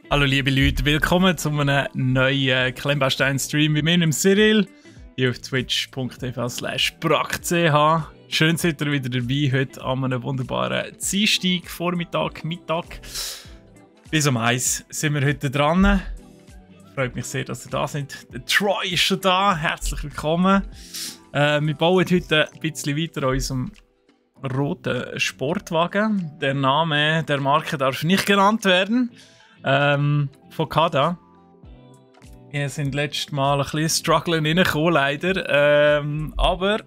Hallo liebe Leute, willkommen zu einem neuen Klemmbaustein-Stream bei mir im Cyril hier auf twitch.tv/brack.ch. Schön seid ihr wieder dabei heute an einem wunderbaren Dienstag, Vormittag, Mittag. Bis um 1 sind wir heute dran. Freut mich sehr, dass ihr da seid. Der Troy ist schon da, herzlich willkommen. Wir bauen heute ein bisschen weiter an unserem roten Sportwagen. Der Name der Marke darf nicht genannt werden. Von Kada. Wir sind letztes Mal ein bisschen strugglen reingekommen, leider. Aber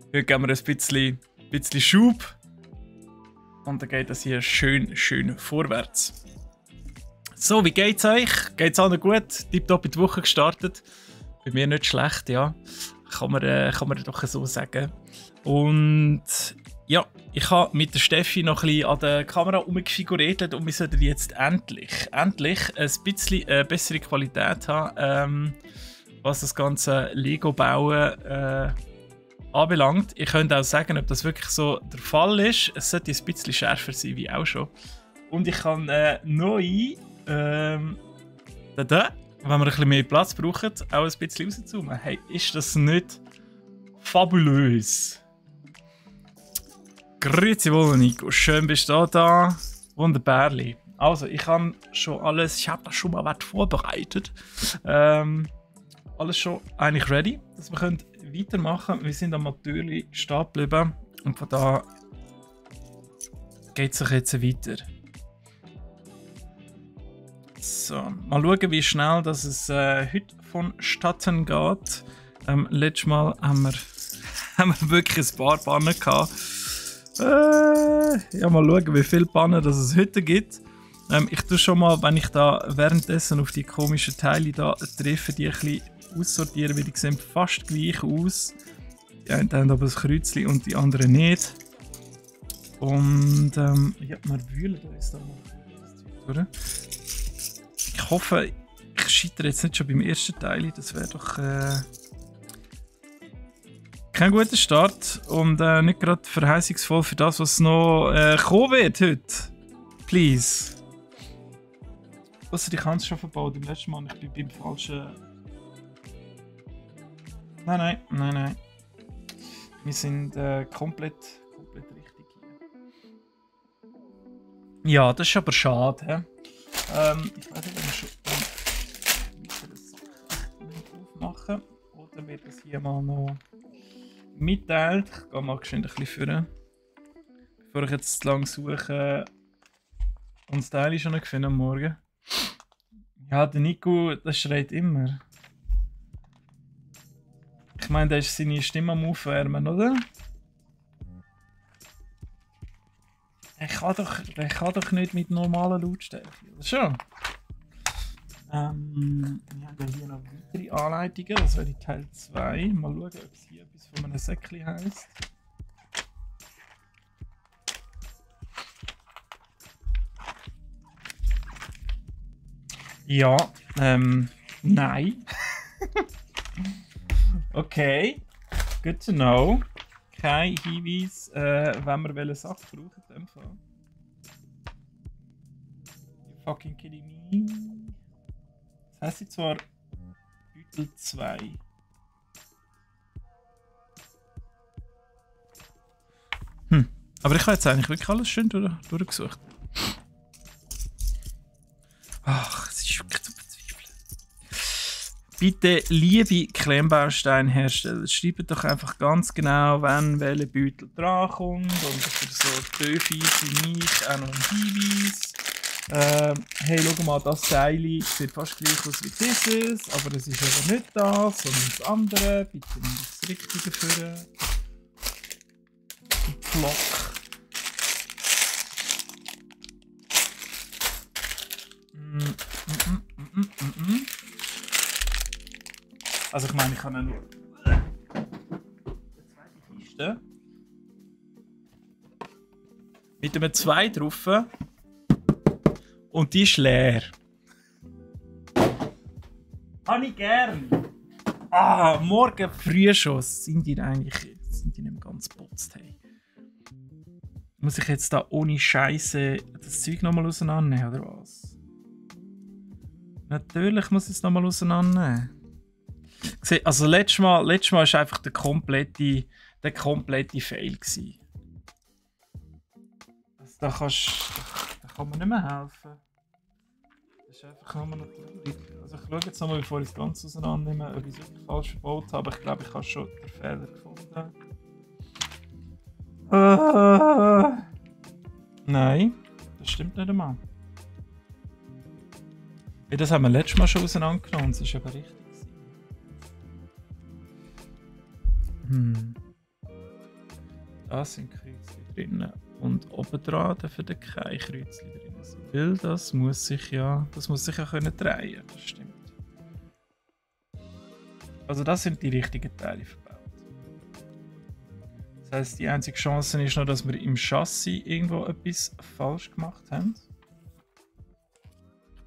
heute geben wir ein bisschen Schub. Und dann geht das hier schön vorwärts. So, wie geht's euch? Geht's allen gut? Tipptopp in die Woche gestartet. Bei mir nicht schlecht, ja. Kann man doch so sagen. Und ja, ich habe mit der Steffi noch ein bisschen an der Kamera umgefiguriert und wir sollten jetzt endlich ein bisschen bessere Qualität haben, was das ganze Lego-Bauen anbelangt. Ich könnte auch sagen, ob das wirklich so der Fall ist. Es sollte ein bisschen schärfer sein, wie auch schon. Und ich kann neu, wenn wir ein bisschen mehr Platz brauchen, auch ein bisschen rauszoomen. Hey, ist das nicht fabulös? Grüezi wohl, Nico. Schön bist du da. Wunderbärli. Also, ich habe schon alles, ich habe das schon mal vorbereitet. Alles schon eigentlich ready, dass wir weitermachen können. Wir sind am natürlich stehen geblieben und von da geht es jetzt weiter. So, mal schauen, wie schnell dass es heute vonstatten geht. Letztes Mal haben wir wirklich ein paar Bannen gehabt. Ja, mal schauen, wie viele Bannen es heute gibt. Ich tue schon mal, wenn ich da währenddessen auf die komischen Teile da treffe, die ein bisschen aussortieren, weil die sehen fast gleich aus. Die einen haben aber ein Kreuzchen und die anderen nicht. Und ja, wir wühlen uns da mal durch. Ich hoffe, ich scheitere jetzt nicht schon beim ersten Teil. Das wäre doch kein guter Start und nicht gerade verheißungsvoll für das, was noch kommen wird heute. Please. Ausser ich habe es schon verbaut. Im letzten Mal ich bin beim falschen. Nein. Wir sind komplett richtig hier. Ja, das ist aber schade. He? Ich weiß nicht, ob wir schon das aufmachen oder wird das hier mal noch mitteilt. Ich gehe mal geschwind ein bisschen führen. Bevor ich jetzt zu lang suche und das Teil schon noch gefunden am Morgen. Ja, der Nico, das schreit immer. Ich meine, der ist seine Stimme am Aufwärmen, oder? Der kann doch nicht mit normalen Lautstärke, oder schon? Wir haben hier noch weitere Anleitungen, das wäre Teil 2. Mal schauen, ob es hier etwas von einem Säckchen heisst. Ja, nein. Okay, good to know. Kein Hinweis, wenn wir welche Sache brauchen in dem Fall. You fucking kidding me? Das heisst jetzt zwar Beutel 2. Aber ich habe jetzt eigentlich wirklich alles schön durchgesucht. Ach, es ist wirklich zu verzweifeln. Bitte, liebe Klemmbausteinhersteller, schreibt doch einfach ganz genau, wann welcher Beutel drankommt. Und für so Töfis wie mich auch noch ein Hinweis. Hey, schau mal, das Teil sieht fast gleich aus wie dieses, aber es ist aber nicht das, sondern das andere. Bitte nimm das Richtige für den Block. Also ich meine, ich habe nur eine zweite Kiste mit einem 2 drauf. Und die ist leer. Habe ich gern. Morgen früh schon sind die nicht mehr ganz geputzt. Hey. Muss ich jetzt da ohne Scheiße das Zeug nochmal auseinandernehmen, oder was? Natürlich muss ich es nochmal auseinandernehmen. Also letztes Mal war einfach der komplette Fail gewesen. Also da kann man nicht mehr helfen. Das ist einfach nur noch traurig. Also ich schaue jetzt nochmal, bevor ich das Ganze auseinandernehme, ob ich es wirklich falsch verbaut habe. Ich glaube, ich habe schon den Fehler gefunden. Nein, das stimmt nicht einmal. Ja, das haben wir letztes Mal schon auseinandergenommen. Das ist aber richtig. Da sind Kreuzchen drin. Und oben dran dürfen keine Kreuzchen drin sein. Weil das muss sich ja können drehen. Das stimmt. Also das sind die richtigen Teile verbaut. Das heisst, die einzige Chance ist noch, dass wir im Chassis irgendwo etwas falsch gemacht haben.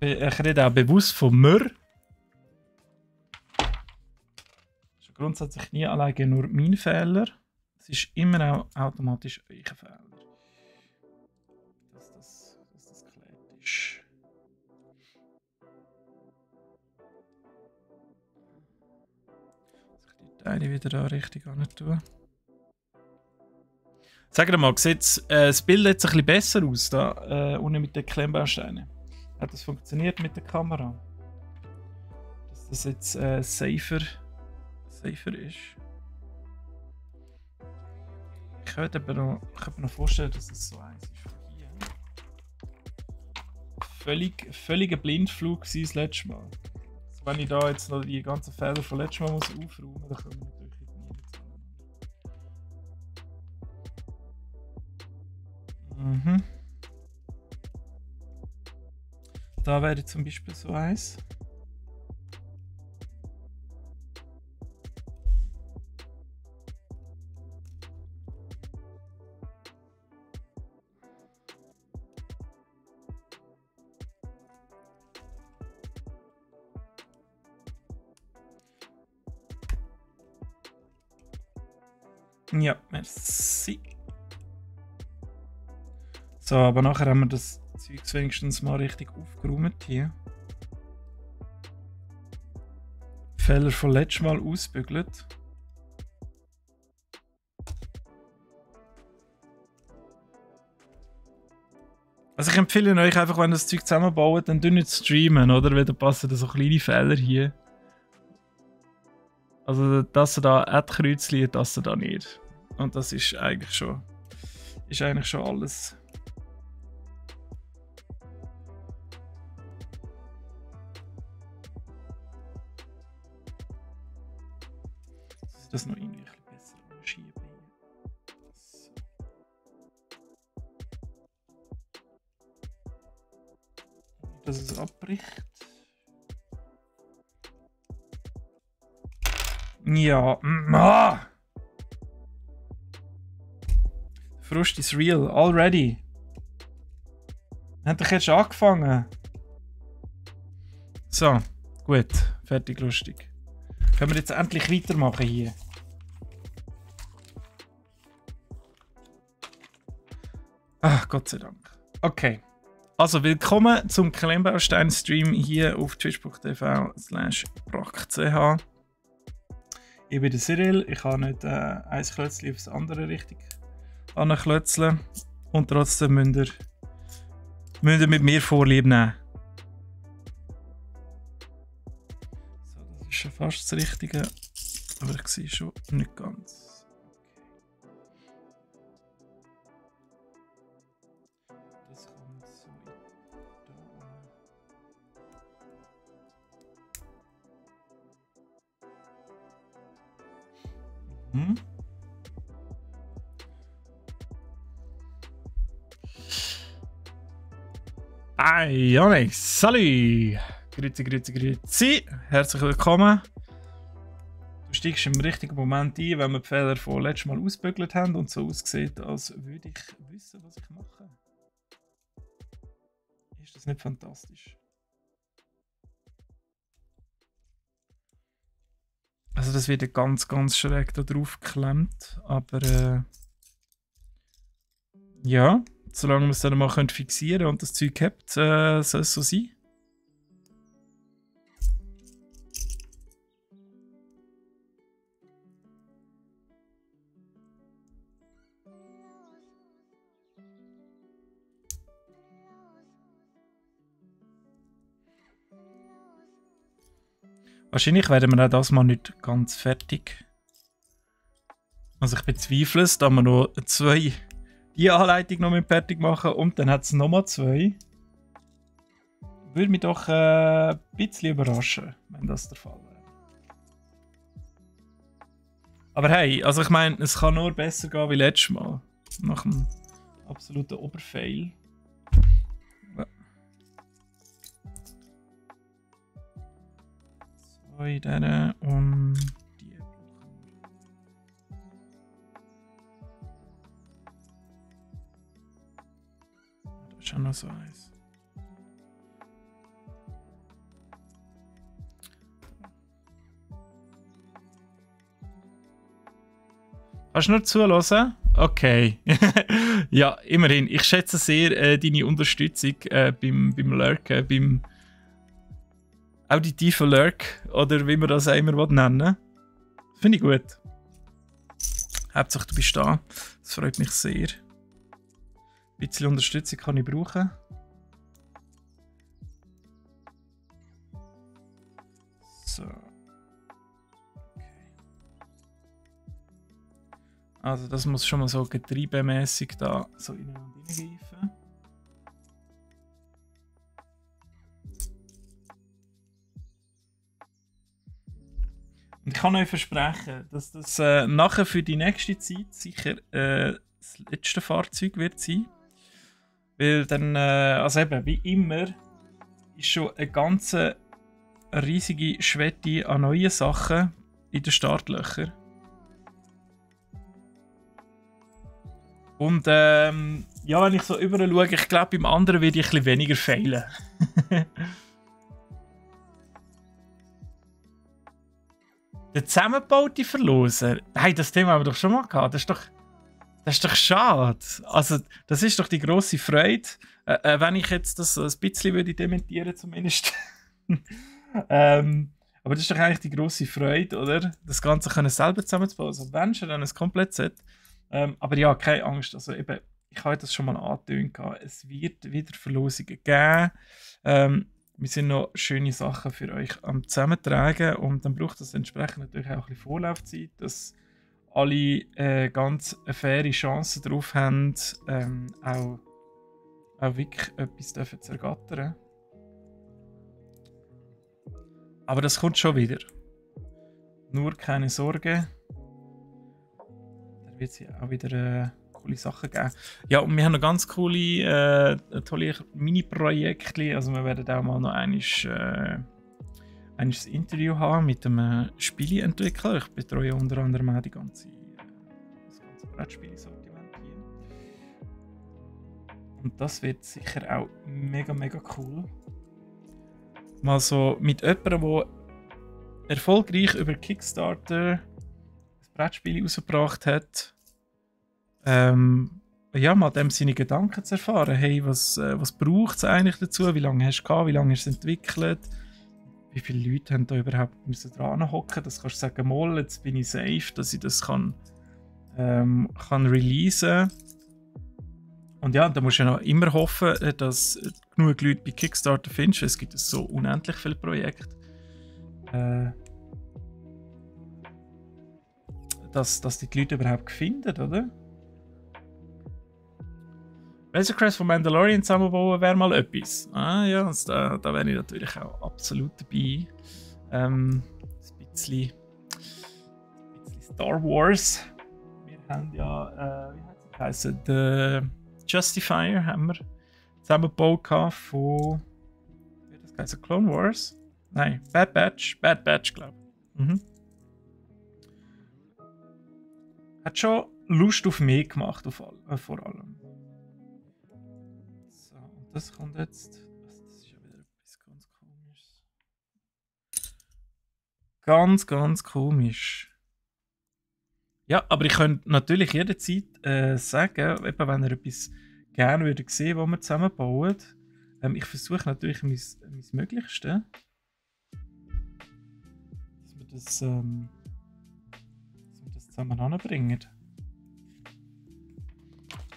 Ich rede auch bewusst von mir. Das ist grundsätzlich nie alleine nur mein Fehler. Es ist immer auch automatisch euer Fehler. Dass das geklärt ist. Dass ich die Teile wieder da richtig an tun. Sag mal, sieht das Bild jetzt ein bisschen besser aus, da unten mit den Klemmbausteinen? Hat das funktioniert mit der Kamera? Dass das jetzt safer ist? Ich könnte mir noch vorstellen, dass es so eins ist von hier. Völliger Blindflug war das letzte Mal. Also wenn ich da jetzt noch die ganzen Fehler von letztem Mal aufräumen muss, dann können wir natürlich nie bezahlen. Da wäre zum Beispiel so eins. Ja, merci. So, aber nachher haben wir das Zeug wenigstens mal richtig aufgeräumt hier. Fehler von letztem Mal ausbügelt. Also ich empfehle euch einfach, wenn ihr das Zeug zusammenbaut, dann nicht streamen, oder? Weil da passen so kleine Fehler hier. Also das da Add-Kreuzchen, das da nicht. Und das ist eigentlich schon alles. Das noch irgendwie ein bisschen besser anschieben. So. Dass es abbricht. Ja. Frust ist real. Already. Hat doch jetzt schon angefangen. So. Gut. Fertig, lustig. Können wir jetzt endlich weitermachen hier? Ach, Gott sei Dank. Okay. Also, willkommen zum Klemmbaustein-Stream hier auf twitch.tv/brak.ch. Ich bin der Cyril. Ich habe nicht ein Klötzchen aufs andere richtig anklötzeln. Und trotzdem müsst ihr mit mir Vorlieb nehmen. Das ist schon fast das Richtige, aber ich sehe schon nicht ganz. Okay. Das kommt so da. Ionix, salut! Grüezi. Herzlich willkommen. Du steigst im richtigen Moment ein, wenn wir die Fehler von letztes Mal ausbügelt haben und so aussieht, als würde ich wissen, was ich mache. Ist das nicht fantastisch? Also das wird ganz schräg da drauf geklemmt, aber ja, solange wir es dann mal fixieren können und das Zeug habt, soll es so sein. Wahrscheinlich werden wir auch das mal nicht ganz fertig. Also ich bezweifle es, da wir noch 2 die Anleitung noch fertig machen und dann hat es nochmal 2. Würde mich doch ein bisschen überraschen, wenn das der Fall wäre. Aber hey, also ich meine, es kann nur besser gehen wie letztes Mal. Nach dem absoluten Oberfail. So, in denen und die. Da ist auch noch so eins. Kannst du nur zuhören? Okay. Ja, immerhin. Ich schätze sehr deine Unterstützung beim Lurken, beim auditiven Lurk, oder wie man das auch immer nennen will. Finde ich gut. Hauptsache du bist da. Das freut mich sehr. Ein bisschen Unterstützung kann ich brauchen. So. Also das muss schon mal so getriebemäßig da so innen und innen greifen. Und ich kann euch versprechen, dass das nachher für die nächste Zeit sicher das letzte Fahrzeug wird sein. Weil dann, also eben, wie immer, ist schon eine ganze riesige Schwette an neuen Sachen in den Startlöchern. Und ja, wenn ich so überall schaue, ich glaube, beim anderen werde ich ein bisschen weniger failen. Der zusammengebaute Verloser? Hey, das Thema haben wir doch schon mal gehabt. Das ist doch schade. Also, das ist doch die grosse Freude. Wenn ich jetzt das so ein bisschen würde dementieren zumindest. Aber das ist doch eigentlich die grosse Freude, oder? Das Ganze können selber zusammenzubauen. Also, wenn schon dann ein Komplettset. Aber ja, keine Angst. Also eben, ich habe das schon mal angetönt. Es wird wieder Verlosungen geben. Wir sind noch schöne Sachen für euch am Zusammentragen und dann braucht es entsprechend natürlich auch ein bisschen Vorlaufzeit, dass alle ganz eine faire Chance darauf haben, auch wirklich etwas zu ergattern. Aber das kommt schon wieder. Nur keine Sorge. Da wird es ja auch wieder coole Sachen geben. Ja, und wir haben noch ganz coole, tolle Mini-Projekte. Also wir werden auch mal noch ein Interview haben mit einem Spieleentwickler. Ich betreue unter anderem auch das ganze Brettspiele-Sortiment hier. Und das wird sicher auch mega, mega cool. Mal so mit jemandem, der erfolgreich über Kickstarter ein Brettspiel rausgebracht hat, ja, mal dem seine Gedanken zu erfahren. Hey, was braucht es eigentlich dazu? Wie lange hast du gehabt? Wie lange hast du es entwickelt? Wie viele Leute haben da überhaupt dran hocken? Das kannst du sagen, mal, jetzt bin ich safe, dass ich das kann releasen. Und ja, da musst du ja noch immer hoffen, dass du genug Leute bei Kickstarter findest. Es gibt so unendlich viele Projekte. Dass die Leute überhaupt finden, oder? Razor Crest von Mandalorian zusammenbauen wäre mal etwas. Ah ja, also da wäre ich natürlich auch absolut dabei. Ein bisschen Star Wars. Wir haben ja, wie heißt es? The Justifier haben wir zusammengebaut von, wie das heißt, Clone Wars? Nein, Bad Batch glaube ich. Mhm. Hat schon Lust auf mehr gemacht, vor allem. So, und das kommt jetzt. Das ist ja wieder etwas ganz Komisches. Ganz komisch. Ja, aber ich könnte natürlich jederzeit sagen, eben, wenn ihr etwas gerne würde sehen, was wir zusammenbauen. Ich versuche natürlich mein Möglichstes, dass wir das zusammen anbringen.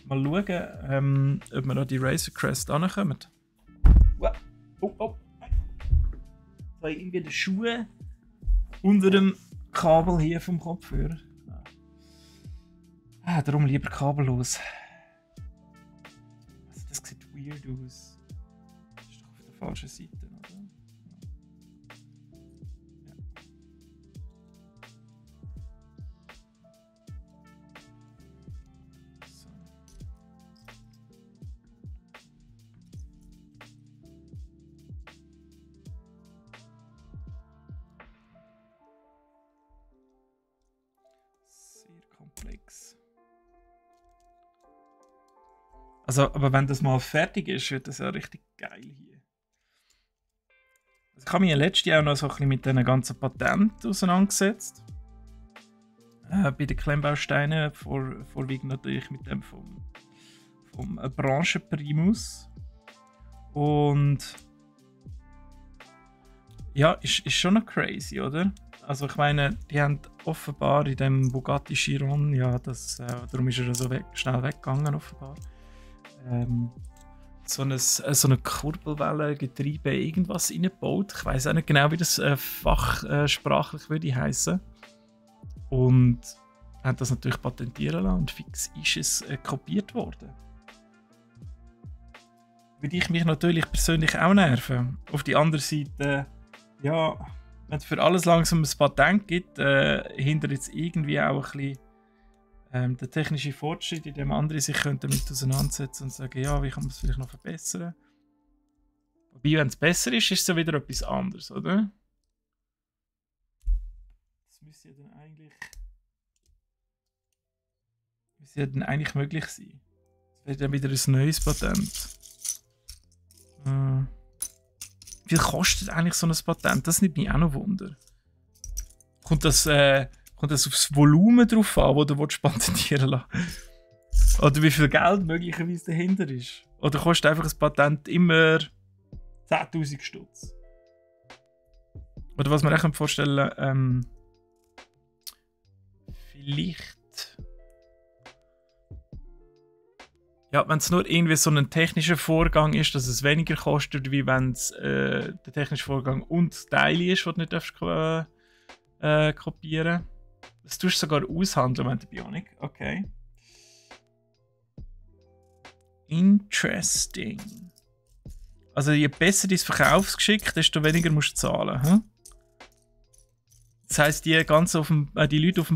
Mal schauen, ob wir an die Razor Crest ankommen. Oh. Da irgendwie die Schuhe unter dem Kabel hier vom Kopfhörer. Darum lieber kabellos. Also das sieht weird aus. Das ist doch auf der falschen Seite, oder? Ja. So. Sehr komplex. Also, aber wenn das mal fertig ist, wird das ja richtig geil hier. Also ich habe mich letztes Jahr auch noch so ein bisschen mit diesen ganzen Patenten auseinandergesetzt. Bei den Klemmbausteinen, vorwiegend natürlich mit dem vom Branchenprimus. Und ja, ist schon noch crazy, oder? Also ich meine, die haben offenbar in dem Bugatti Chiron, ja, darum ist er so schnell weggegangen offenbar. So eine Kurbelwellengetriebe irgendwas reingebaut. Ich weiß auch nicht genau, wie das fachsprachlich würde heißen. Und haben das natürlich patentieren lassen und fix ist es kopiert worden. Würde ich mich natürlich persönlich auch nerven. Auf die andere Seite, ja, wenn es für alles langsam ein Patent gibt, hindert jetzt irgendwie auch ein bisschen der technische Fortschritt, in dem andere sich damit auseinandersetzen und sagen, ja, wie kann man es vielleicht noch verbessern. Wobei, wenn es besser ist, ist es ja wieder etwas anderes, oder? Das müsste ja dann eigentlich möglich sein. Das wäre dann wieder ein neues Patent. Wie viel kostet eigentlich so ein Patent? Das nimmt mich auch noch Wunder. Kommt das aufs Volumen drauf an, das du patentieren lassen? Oder wie viel Geld möglicherweise dahinter ist? Oder kostet einfach ein Patent immer 10'000 Stutz? Oder was man auch vorstellen kann, vielleicht... Ja, wenn es nur irgendwie so ein technischer Vorgang ist, dass es weniger kostet, wie wenn es der technische Vorgang und Teile ist, den du nicht kopieren darfst. Das tust du sogar aushandeln mit der Bionic. Okay. Interesting. Also je besser dein Verkaufsgeschick, desto weniger musst du zahlen. Hm? Das heisst, die Leute auf dem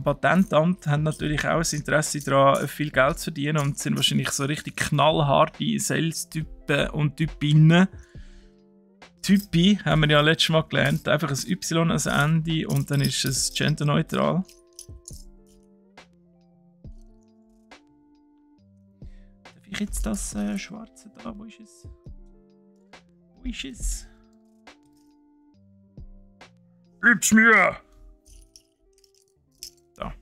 Patentamt haben natürlich auch ein Interesse daran, viel Geld zu verdienen und sind wahrscheinlich so richtig knallharte Sales-Typen und Typinnen. Typi haben wir ja letztes Mal gelernt, einfach ein Y als Ende und dann ist es genderneutral. Darf ich jetzt das Schwarze da? Wo ist es? Wo ist es? Gib's mir! Da.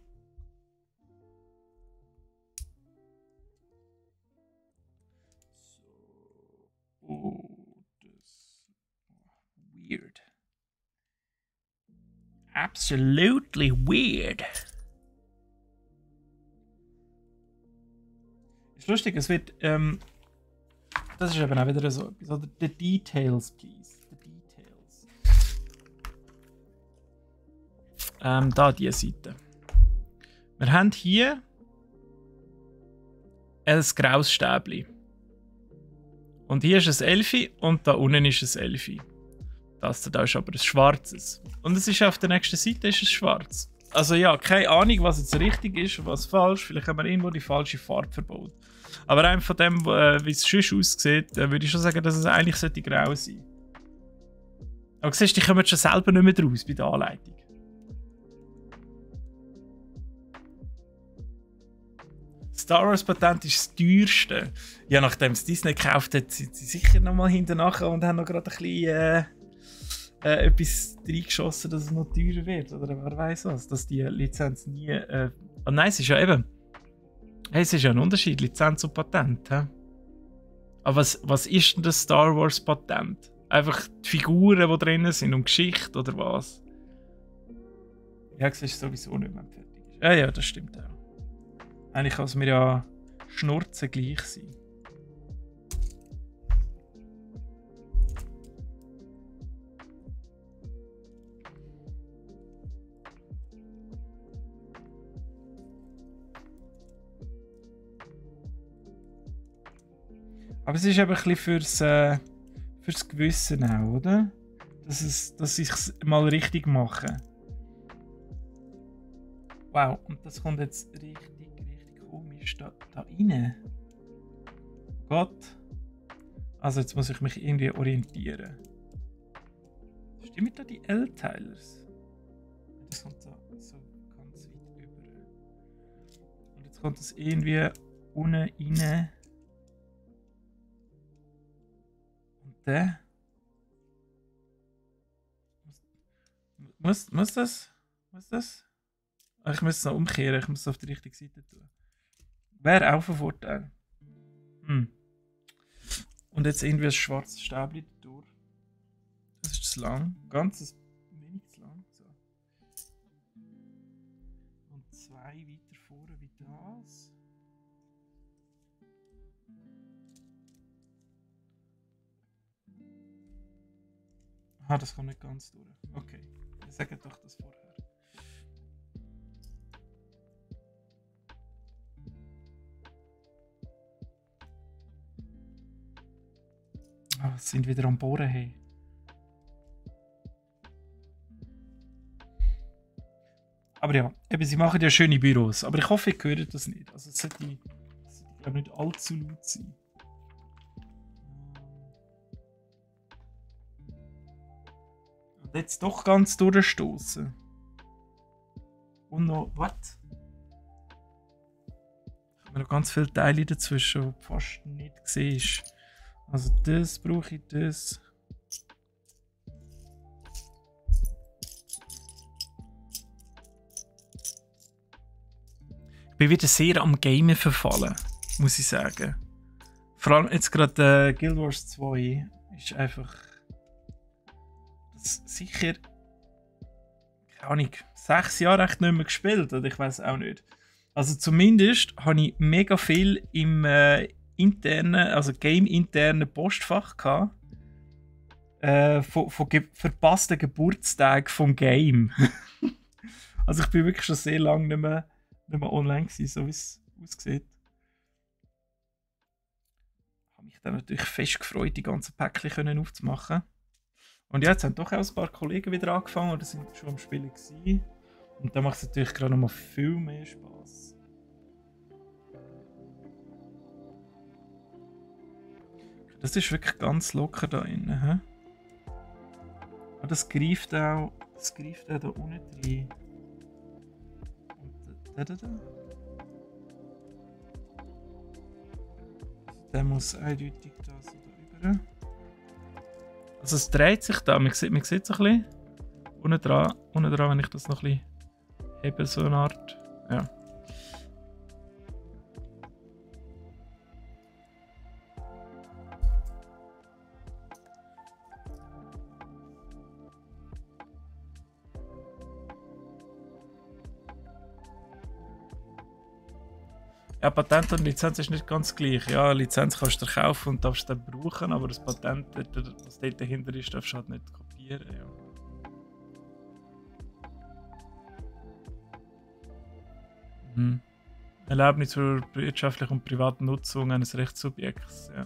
So. Oh, das. Weird. Absolutely weird. Ist lustig, es wird. Das ist eben auch wieder so etwas. Oder the details, please. The details. Da diese Seite. Wir haben hier ein graues Stäbli. Und hier ist ein Elfi und da unten ist ein Elfi. Das da ist aber ein schwarzes. Und es ist auf der nächsten Seite ist es schwarz. Also ja, keine Ahnung, was jetzt richtig ist und was falsch. Vielleicht haben wir irgendwo die falsche Farbe verbaut. Aber rein von dem, wie es schon aussieht, würde ich schon sagen, dass es eigentlich grau sein sollte. Aber siehst du, die kommen schon selber nicht mehr raus bei der Anleitung. Star Wars Patent ist das teuerste. Ja, nachdem es Disney gekauft hat, sind sie sicher noch mal hinterher und haben noch gerade ein bisschen etwas reingeschossen, dass es noch teurer wird. Oder wer weiß was, dass die Lizenz nie... Oh nein, es ist ja eben... Hey, es ist ja ein Unterschied, Lizenz und Patent. He? Aber was ist denn das Star Wars Patent? Einfach die Figuren, die drin sind und Geschichte oder was? Ja, es ist sowieso nicht mehr fertig. Ja, das stimmt auch. Eigentlich kann es mir ja Schnurzen gleich sein. Aber es ist eben ein bisschen fürs Gewissen auch, oder? Dass ich es mal richtig mache. Wow, und das kommt jetzt richtig komisch da rein. Gott. Also jetzt muss ich mich irgendwie orientieren. Stimmen da die L-Teilers? Das kommt so ganz weit über. Und jetzt kommt das irgendwie unten rein. Und der? Muss das? Muss das? Ach, ich muss es noch umkehren, ich muss es auf die richtige Seite tun. Wäre auch ein Vorteil. Und jetzt irgendwie ein schwarzes Stäbchen durch. Das ist zu lang. Ganz wenig zu lang. So. Und 2 weiter vorne wie das. Ah, das kommt nicht ganz durch. Okay, wir sagen doch das vorher. Ah, sind wieder am Bohren, hey. Aber ja, eben, sie machen ja schöne Büros. Aber ich hoffe, ihr hört das nicht. Also es sollte glaube nicht allzu laut sein. Und jetzt doch ganz durchstoßen. Und noch, was? Ich habe noch ganz viele Teile dazwischen, die fast nicht gesehen ist. Also das brauche ich, das. Ich bin wieder sehr am Gamen verfallen, muss ich sagen. Vor allem jetzt gerade Guild Wars 2 ist einfach sicher, keine Ahnung, 6 Jahre echt nicht mehr gespielt, oder ich weiß auch nicht. Also zumindest habe ich mega viel im internen, also game-internen Postfach gehabt. Von verpassten Geburtstagen vom Game. Also ich bin wirklich schon sehr lange nicht mehr online gewesen, so wie es aussieht. Ich habe mich dann natürlich fest gefreut, die ganzen Päckchen aufzumachen. Und ja, jetzt haben doch auch ein paar Kollegen wieder angefangen oder sind schon am Spielen gewesen. Und da macht es natürlich gerade noch mal viel mehr Spaß. Das ist wirklich ganz locker da innen. He? Aber das greift auch da unten rein. Und da. Der muss eindeutig da so drüber. Also es dreht sich da, man sieht es ein bisschen. Unten dran, wenn ich das noch ein bisschen hebe, so eine Art. Ja. Ja, Patent und Lizenz ist nicht ganz gleich. Ja, Lizenz kannst du kaufen und darfst dann brauchen, aber das Patent, was dort dahinter ist, darfst du halt nicht kopieren. Ja. Erlaubnis zur wirtschaftlichen und privaten Nutzung eines Rechtssubjekts. Ja.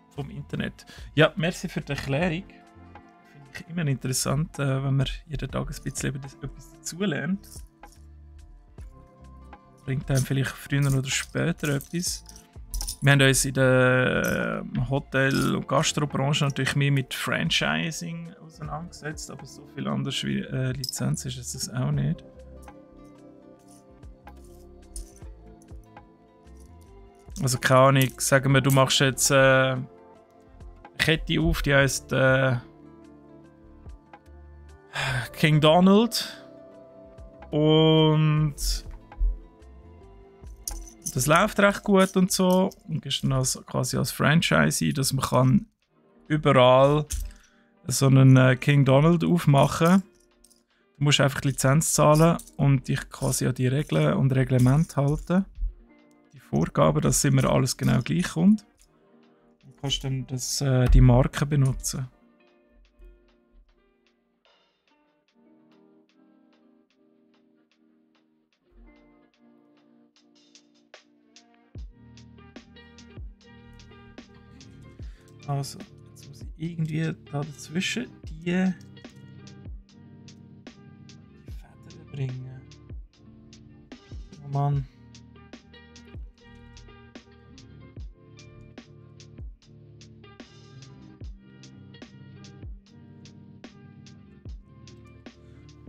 Vom Internet. Ja, merci für die Erklärung. Finde ich immer interessant, wenn man jeden Tag ein bisschen etwas dazulernt. Bringt einem vielleicht früher oder später etwas. Wir haben uns in der Hotel- und Gastrobranche natürlich mehr mit Franchising auseinandergesetzt, aber so viel anders wie Lizenz ist es auch nicht. Also keine Ahnung, sagen wir, du machst jetzt eine Kette auf, die heisst King Donald und das läuft recht gut und so und ist dann quasi als Franchise, dass man kann überall so einen King Donald aufmachen. Du musst einfach die Lizenz zahlen und dich quasi an die Regeln und Reglemente halten. Die Vorgaben, dass immer alles genau gleich kommt. Du kannst dann die Marke benutzen. Also, jetzt muss ich irgendwie da dazwischen die Federn bringen. Oh Mann.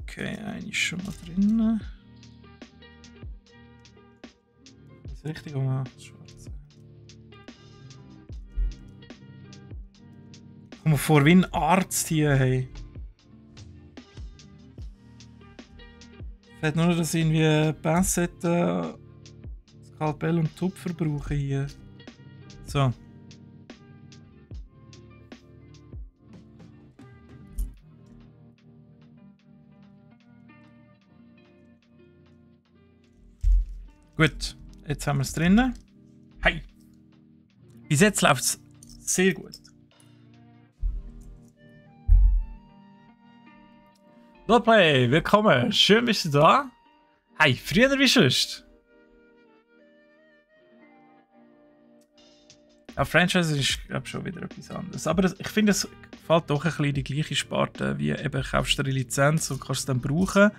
Okay, eine ist schon mal drin. Das ist richtig, oder? Schwarze. Komm mir vor wie ein Arzt hier, hey. Fällt nur, dass ich irgendwie Pinzette, Skalpell und Tupfer brauche hier. So. Gut, jetzt haben wir es drinnen. Hi! Bis jetzt läuft es sehr gut. Lotplay, willkommen. Schön bist du da. Hi, früher wie sonst. Ja, Franchise ist glaube schon wieder etwas anderes. Aber ich finde, es gefällt doch ein bisschen die gleiche Sparte, wie eben kaufst du eine Lizenz und kannst es dann brauchen.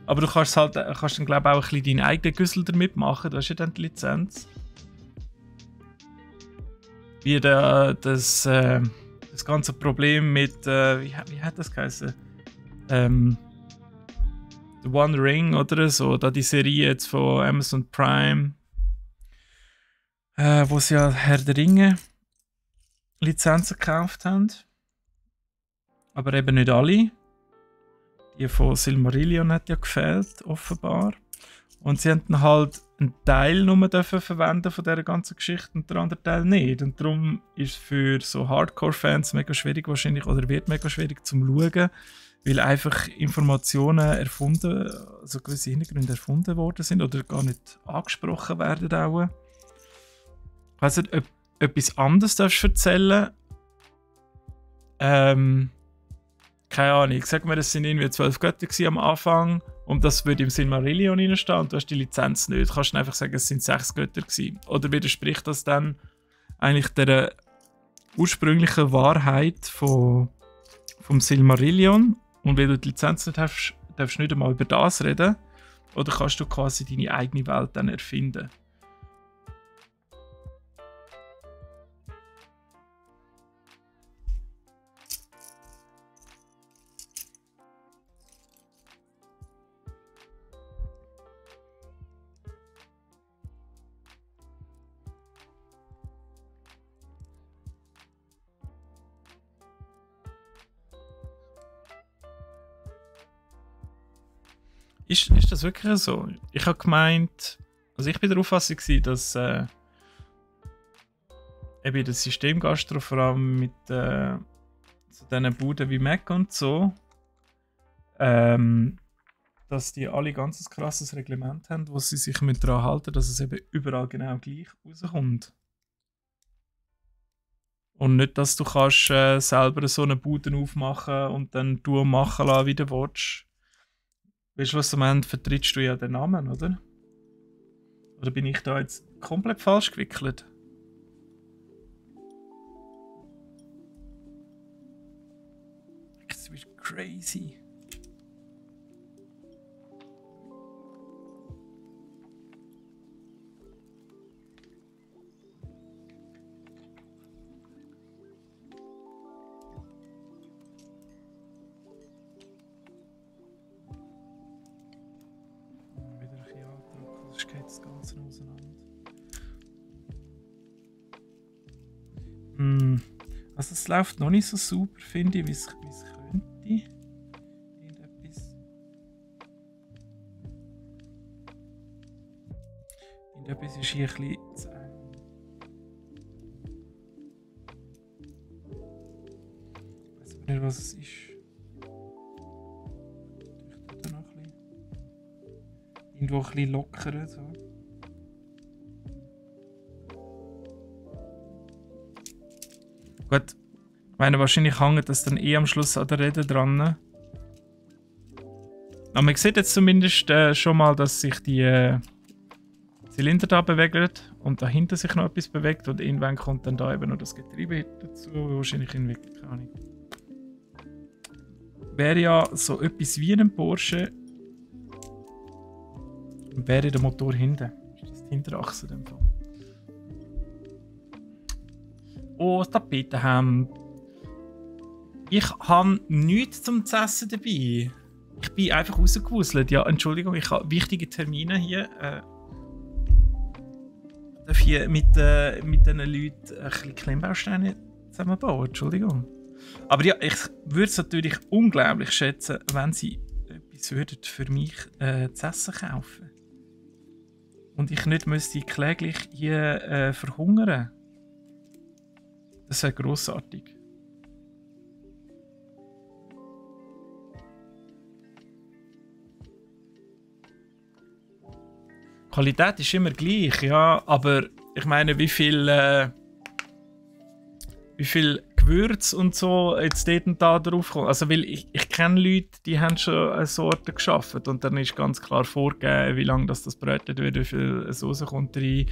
Aber du kannst halt, kannst dann glaube ich auch ein bisschen deinen eigenen Güssel damit machen. Du hast ja dann die Lizenz. Wie das ganze Problem mit, wie hat das geheißen? The One Ring oder so, da die Serie jetzt von Amazon Prime, wo sie ja Herr der Ringe Lizenzen gekauft haben. Aber eben nicht alle. Die von Silmarillion hat ja gefehlt, offenbar. Und sie haben dann halt einen Teil nur dürfen verwenden von dieser ganzen Geschichte und den anderen Teil nicht. Und darum ist es für so Hardcore-Fans mega schwierig wahrscheinlich, oder wird mega schwierig zum Schauen, weil einfach Informationen erfunden, also gewisse Hintergründe erfunden worden sind oder gar nicht angesprochen werden auch. Ich weiss nicht, ob etwas anderes darfst du erzählen. Keine Ahnung, ich sag mir, das sind irgendwie 12 Götter am Anfang und das würde im Silmarillion reinstehen und du hast die Lizenz nicht. Du kannst einfach sagen, es sind 6 Götter gewesen. Oder widerspricht das dann eigentlich der ursprünglichen Wahrheit vom Silmarillion? Und wenn du die Lizenz nicht hast, darfst du nicht einmal über das reden. Oder kannst du quasi deine eigene Welt dann erfinden? Ist das wirklich so? Ich habe gemeint, also ich bin der Auffassung gewesen, dass eben in der Systemgastro vor allem mit so diesen Buden wie Mac und so, dass die alle ganz ein krasses Reglement haben, wo sie sich daran halten, dass es eben überall genau gleich rauskommt. Und nicht, dass du kannst selber so eine Bude aufmachen und dann du machen lassen, wie du willst. Weißt du, was am Ende vertrittst du ja den Namen, oder? Oder bin ich da jetzt komplett falsch gewickelt? Das ist crazy. Geht das Ganze auseinander. Also es läuft noch nicht so super, finde ich, wie es könnte. Irgendetwas ist hier ein bisschen zu eng. Ich weiß aber nicht, was es ist. Irgendwo ein bisschen lockerer. So. Gut, ich meine, wahrscheinlich hängt das dann am Schluss an der Rede dran. Aber man sieht jetzt zumindest schon mal, dass sich die Zylinder da bewegt und dahinter sich noch etwas bewegt und irgendwann kommt dann da eben noch das Getriebe dazu, wahrscheinlich in wirklich keine Ahnung. Wäre ja so etwas wie ein Porsche, wäre der Motor hinten. Ist das die Hinterachse in dem Fall? Oh, das Tapetenhemd. Ich habe nichts zum Essen dabei. Ich bin einfach rausgewuselt. Ja, Entschuldigung, ich habe wichtige Termine hier. Darf hier mit diesen Leuten ein bisschen Klemmbausteine zusammenbauen? Entschuldigung. Aber ja, ich würde es natürlich unglaublich schätzen, wenn sie etwas würden für mich zu essen kaufen. Und ich nicht müsste kläglich hier verhungern. Das wäre grossartig. Die Qualität ist immer gleich, ja, aber ich meine, wie viel Gewürz und so jetzt dort und da drauf kommt. Also, weil ich kenne Leute, die haben schon eine Sorte geschaffen und dann ist ganz klar vorgegeben, wie lange das brötet wird, wie viel Soße kommt rein,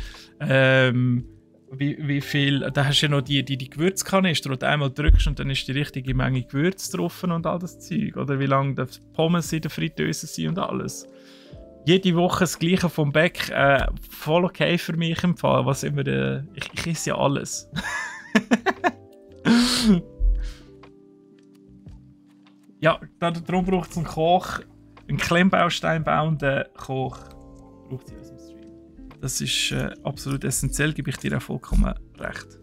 wie viel. Da hast du ja noch die Gewürzkanister, wo du einmal drückst und dann ist die richtige Menge Gewürz drauf und all das Zeug. Oder wie lange die Pommes in der Fritteuse sind und alles. Jede Woche das Gleiche vom Bäck, voll okay für mich im Fall. Was immer, ich esse ja alles. Ja, darum braucht es einen Koch, einen Klemmbaustein bauenden Koch. Braucht sie aus dem Stream. Das ist absolut essentiell, gebe ich dir auch vollkommen recht.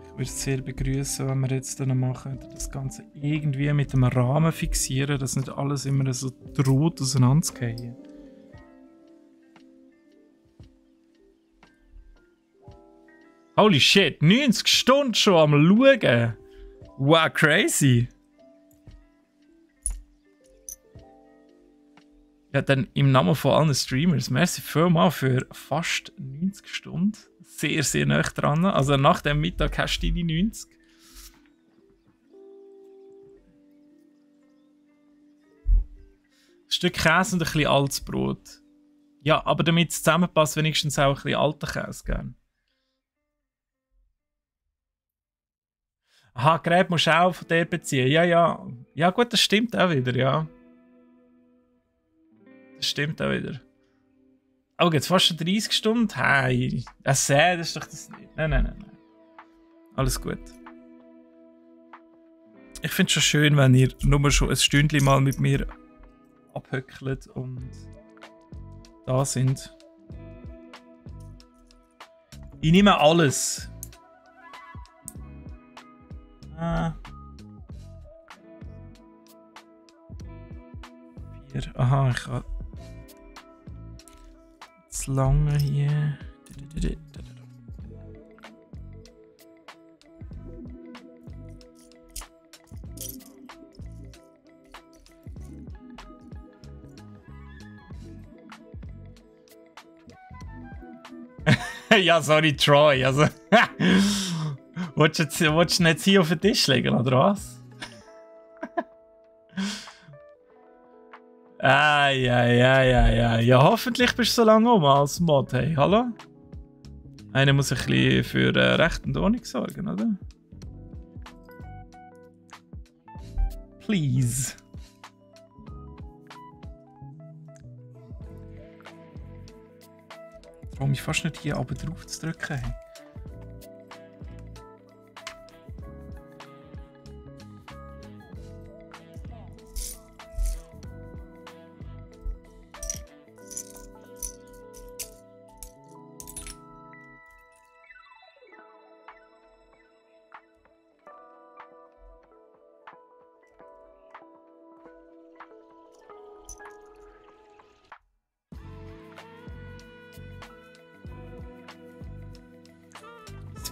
Ich würde es sehr begrüßen, wenn wir jetzt dann mal das Ganze irgendwie mit einem Rahmen fixieren, dass nicht alles immer so droht auseinanderzugehen. Holy shit, 90 Stunden schon am Schauen! Wow, crazy! Ja, dann im Namen von allen Streamers, merci vielmals für fast 90 Stunden. Sehr, sehr nah dran. Also nach dem Mittag hast du deine 90. Ein Stück Käse und ein bisschen altes Brot. Ja, aber damit es zusammenpasst, wenigstens auch ein bisschen alten Käse gern. Aha, Gerät musst du auch von der beziehen. Ja, ja. Ja gut, das stimmt auch wieder, ja. Das stimmt auch wieder. Oh, jetzt fast schon 30 Stunden? Hey, das ist doch das nicht. Nein. Alles gut. Ich finde es schon schön, wenn ihr nur schon ein Stündchen mal mit mir abhöckelt und da sind. Ich nehme alles. Vier. Aha, ich habe zu lange hier. Ja, sorry, Troy. Also, willst du nicht hier auf den Tisch legen, oder was? Ja, hoffentlich bist du so lange um als Mod. Hey, hallo? Einer muss ein bisschen für Recht und Ordnung sorgen, oder? Please. Ich traue mich fast nicht hier oben drauf zu drücken. Hey.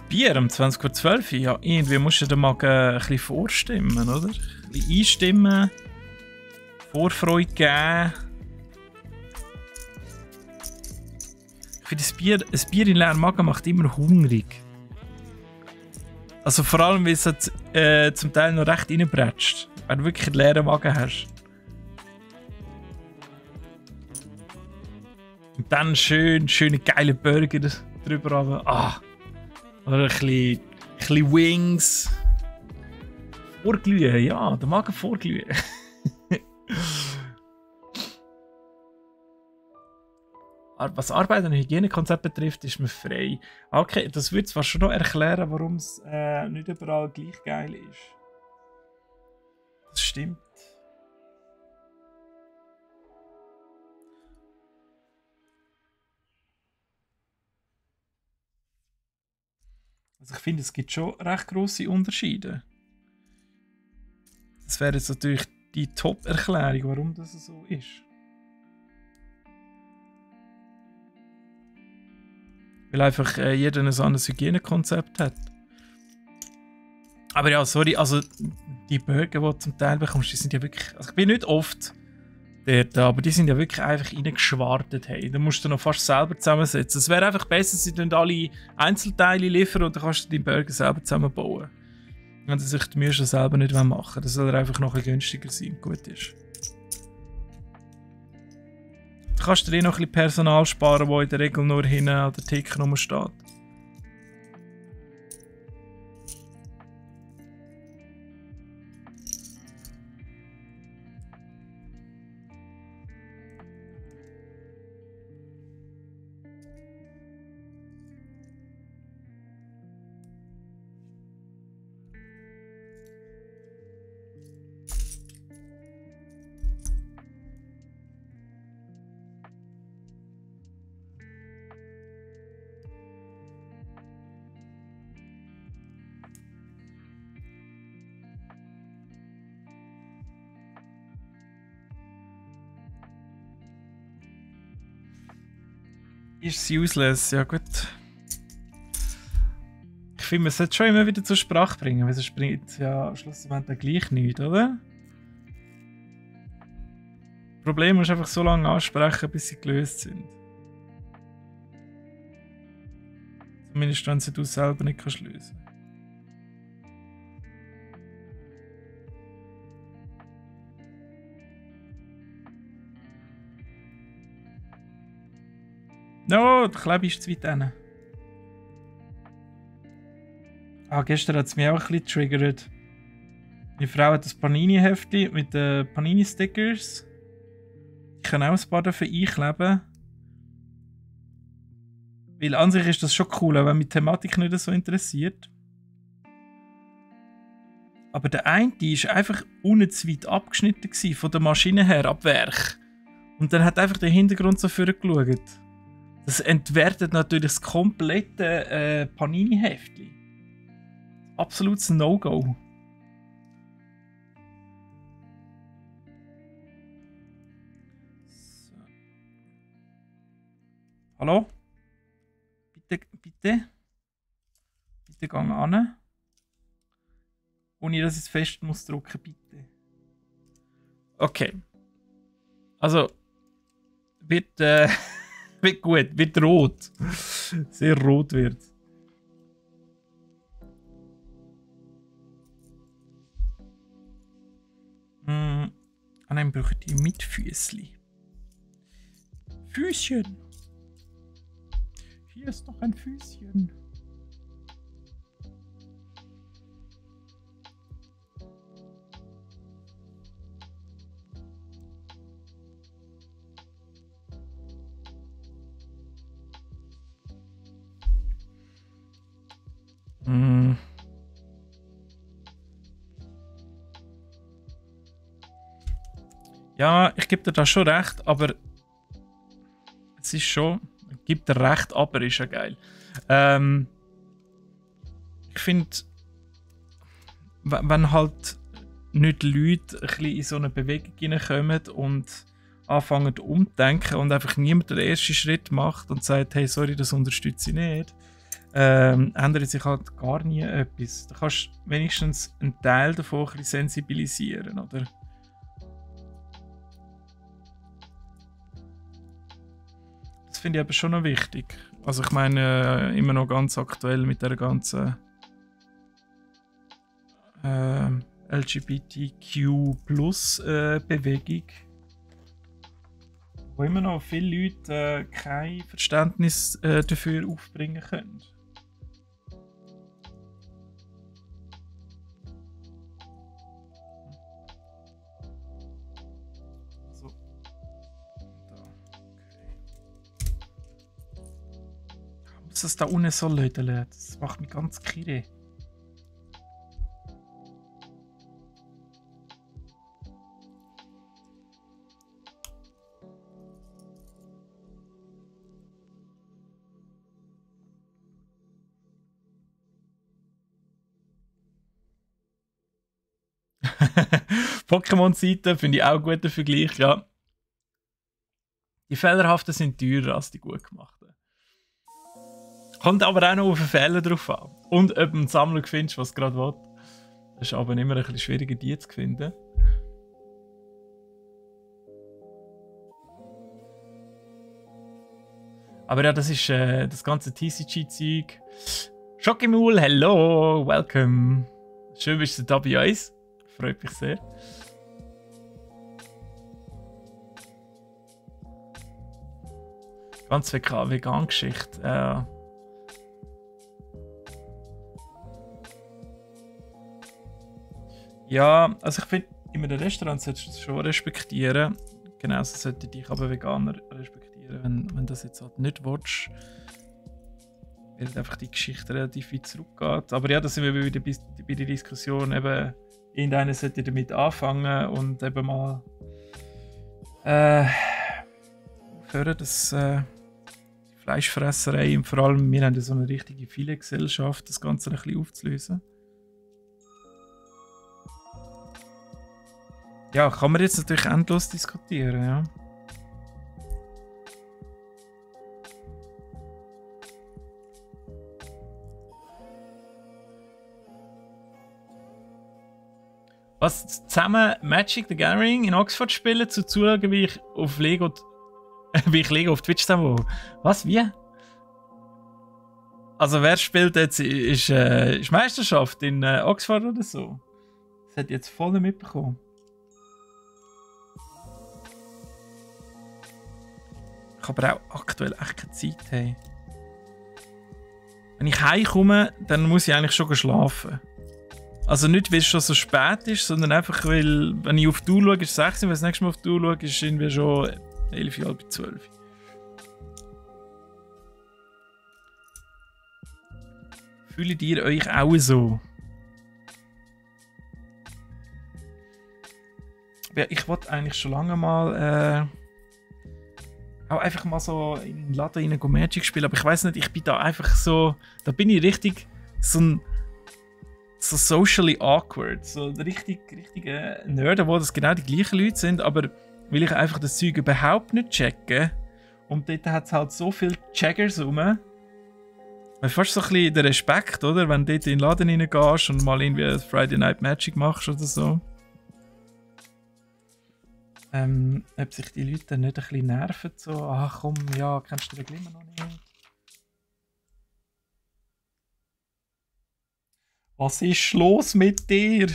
Bier um 20:12 Uhr? Ja, irgendwie musst du den Magen ein bisschen vorstimmen, oder? Ein bisschen einstimmen, Vorfreude geben. Ich finde, ein Bier in leeren Magen macht immer hungrig. Also vor allem, weil es zum Teil noch recht reinbretscht. Wenn du wirklich einen leeren Magen hast. Und dann schöne geile Burger drüber runter. Ah! Oder ein bisschen Wings. Vorglühen, ja, der Magen vorglühen. Was Arbeit und Hygienekonzept betrifft, ist man frei. Okay, das würde zwar schon noch erklären, warum es nicht überall gleich geil ist. Das stimmt. Also ich finde, es gibt schon recht grosse Unterschiede. Das wäre jetzt natürlich die Top-Erklärung, warum das so ist. Weil einfach jeder ein anderes Hygienekonzept hat. Aber ja, sorry, also die Burger, die du zum Teil bekommst, die sind ja wirklich... Also ich bin nicht oft dort, aber die sind ja wirklich einfach reingeschwartet. Hey. Da musst du noch fast selber zusammensetzen. Es wäre einfach besser, sie liefern alle Einzelteile liefern und dann kannst du deinen Burger selber zusammenbauen. Wenn sie sich die Mühe schon selber nicht machen wollen. Das soll einfach noch ein bisschen günstiger sein und gut ist. Du kannst dir noch ein bisschen Personal sparen, das in der Regel nur hinten an der Theke rumsteht. Ist sie useless? Ja gut. Ich finde, man sollte schon immer wieder zur Sprache bringen, weil sonst bringt ja schlussendlich dann gleich nichts, oder? Das Problem ist einfach so lange ansprechen, bis sie gelöst sind. Zumindest wenn sie du selber nicht lösen kannst. No, der Klebe ist zu weit hin. Ah, gestern hat es mich auch ein bisschen getriggert. Meine Frau hat ein Panini-Heftchen mit den Panini-Stickers. Ich kann auch ein paar davon einkleben. Weil an sich ist das schon cool, auch wenn mich die Thematik nicht so interessiert. Aber der eine war einfach unten zu weit abgeschnitten von der Maschine her, ab Werk. Und dann hat einfach der Hintergrund so vorgeschaut. Das entwertet natürlich das komplette Panini-Heftchen. Absolutes No-Go. So. Hallo? Bitte gang an. Ohne dass ich es fest muss drücken, bitte. Okay. Also, wird gut, wird rot. Sehr rot wird. Und dann brauche ich die mit Füßli. Füßchen. Hier ist noch ein Füßchen. Ja, ich gebe dir da schon recht, aber es ist schon, gibt dir recht, aber ist ja geil. Ich finde, wenn halt nicht Leute ein bisschen in so eine Bewegung hineinkommen und anfangen umzudenken und einfach niemand den ersten Schritt macht und sagt, hey, sorry, das unterstütze ich nicht, ändert sich halt gar nie etwas. Da kannst du wenigstens einen Teil davon ein bisschen sensibilisieren, oder? Das finde ich aber schon noch wichtig. Also ich meine, immer noch ganz aktuell mit der ganzen LGBTQ+-Bewegung. Wo immer noch viele Leute kein Verständnis dafür aufbringen können. So. Da. Okay. Muss das da unten so lödeln? Das macht mich ganz kirre. Pokémon-Seite finde ich auch einen guten Vergleich, ja. Die fehlerhaften sind teurer als die gut gemachten. Kommt aber auch noch auf den Fehler drauf an. Und ob du einen Sammler findest, was du gerade will. Das ist aber immer ein bisschen schwieriger, die zu finden. Aber ja, das ist das ganze TCG-Zeug. Schokimul, hello, welcome. Schön, bist du da bei uns. Freut mich sehr. Ganz Vegan-Geschichte. Ja, also ich finde, in einem Restaurant solltest du das schon respektieren. Genauso sollte dich aber Veganer respektieren, wenn das jetzt halt nicht willst. Weil einfach die Geschichte relativ weit zurückgeht. Aber ja, da sind wir wieder bei der Diskussion, eben, irgendeiner sollte damit anfangen und eben mal aufhören, dass die Fleischfresserei und vor allem, wir haben ja so eine richtige Filetgesellschaft, das Ganze ein bisschen aufzulösen. Ja, kann man jetzt natürlich endlos diskutieren, ja. Was zusammen Magic the Gathering in Oxford spielen, zuschauen, wie ich Lego auf Twitch zusammen. Was? Wie? Also wer spielt jetzt? Ist Meisterschaft in Oxford oder so? Das hat jetzt voll nicht mitbekommen. Ich habe aber auch aktuell echt keine Zeit. Hey. Wenn ich heimkomme, dann muss ich eigentlich schon schlafen. Also nicht, weil es schon so spät ist, sondern einfach, weil, wenn ich auf die Uhr schaue, ist es 16, wenn ich das nächste Mal auf die Uhr schaue, ist es irgendwie schon 11, halb 12. Fühlt ihr euch auch so? Ja, ich wollte eigentlich schon lange mal auch einfach mal so in den Laden rein Magic spielen, aber ich weiß nicht, ich bin da einfach so, da bin ich richtig so socially awkward, so der richtige Nerd, wo das genau die gleichen Leute sind, aber will ich einfach das Zeug überhaupt nicht checken und dort hat es halt so viele Checkers rum. Fast so ein bisschen der Respekt, oder? Wenn du dort in den Laden reingehst und mal irgendwie Friday Night Magic machst oder so. Ob sich die Leute nicht ein bisschen nerven, so, ach komm, ja, kennst du den Glimmer noch nicht? Was ist los mit dir?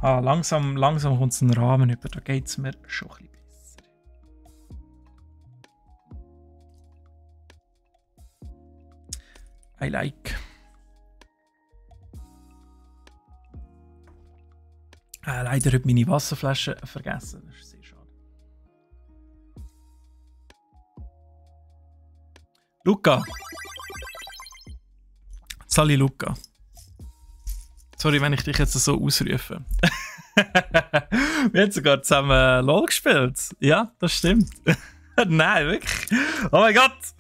Ah, langsam kommt es einen Rahmen über, da geht es mir schon ein bisschen besser. I like. Leider habe ich meine Wasserflasche vergessen, das ist sehr schade. Luca! Sali Luca. Sorry, wenn ich dich jetzt so ausrufe. Wir haben sogar zusammen LOL gespielt. Ja, das stimmt. Nein, wirklich. Oh mein Gott!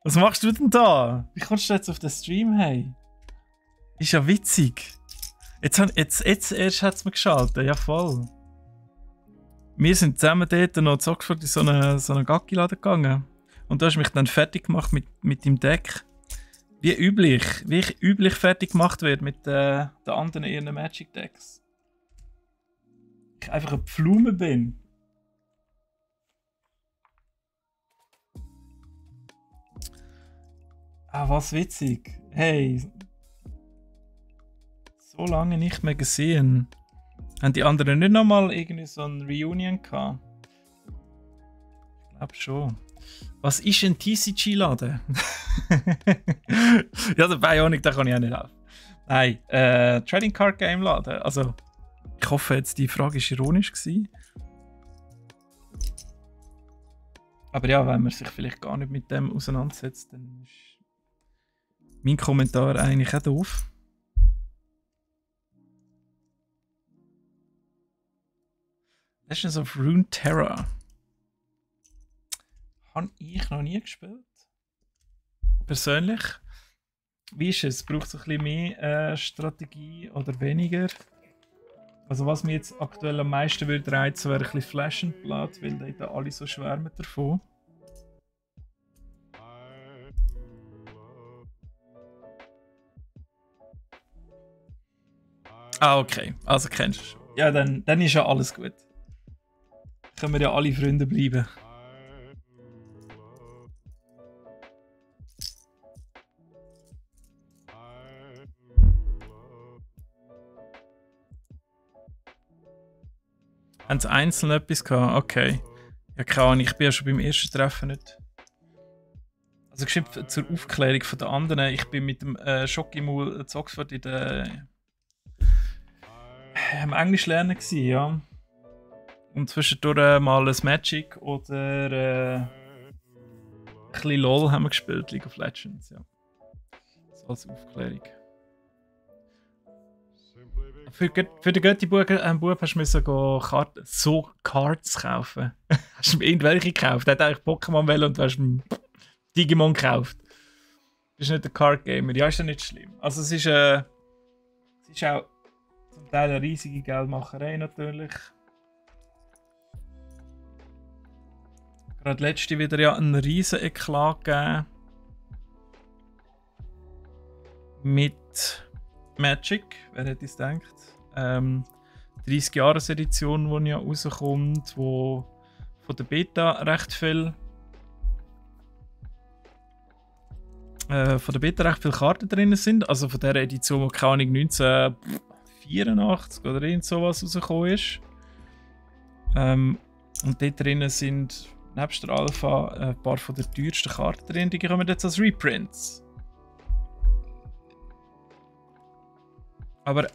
Was machst du denn da? Wie kommst du jetzt auf den Stream, hey? Ist ja witzig. Jetzt erst hat es mir geschaltet. Ja, voll. Wir sind zusammen dort noch zu Oxford in so einen Gacki-Laden gegangen. Und du hast mich dann fertig gemacht mit dem Deck. Wie ich üblich fertig gemacht werde mit den anderen ihren Magic Decks. Ich einfach eine Pflume bin. Ah, was witzig. Hey. So lange nicht mehr gesehen. Haben die anderen nicht nochmal irgendwie so ein Reunion gehabt? Ich glaube schon. Was ist ein TCG-Laden? Ja, der Bionic, da kann ich auch nicht helfen. Nein, Trading Card Game Laden. Also, ich hoffe jetzt, die Frage war ironisch gewesen. Aber ja, wenn man sich vielleicht gar nicht mit dem auseinandersetzt, dann ist mein Kommentar eigentlich auch doof. Legends of Runeterra. Habe ich noch nie gespielt. Persönlich. Wie ist es? Braucht es ein bisschen mehr Strategie oder weniger? Also was mir jetzt aktuell am meisten würde reizen, wäre ein bisschen Flash and Blood, weil da alle so schwärmen davon. Ah, okay. Also kennst du schon. Ja, dann ist ja alles gut. Können wir ja alle Freunde bleiben. Haben sie einzeln etwas gehabt? Okay. Ja, keine Ahnung, ich bin ja schon beim ersten Treffen nicht. Also geschrieben zur Aufklärung von den anderen. Ich bin mit dem Schokimul zu Oxford in der im Englisch lernen gewesen, ja. Und zwischendurch mal ein Magic oder ein bisschen LOL haben wir gespielt, League of Legends, ja. So als Aufklärung. Für den Götti-Bub hast du so Cards kaufen. Hast du irgendwelche gekauft? Der hat eigentlich Pokémon wählen und du hast Digimon gekauft. Du bist nicht der Card-Gamer. Ja, ist ja nicht schlimm. Also es ist auch zum Teil eine riesige Geldmacherei natürlich. Gerade letzte wieder ja einen riesen Eklat gegeben. Mit Magic, wer hätte es gedacht? 30-Jahres-Edition, die ja rauskommt, wo von der Beta recht viel Karten drin sind. Also von der Edition, die keine Ahnung 1984 oder irgend sowas rausgekommen ist. Und dort drin sind nebst der Alpha ein paar von der teuersten Karten drin, die kommen jetzt als Reprints. Aber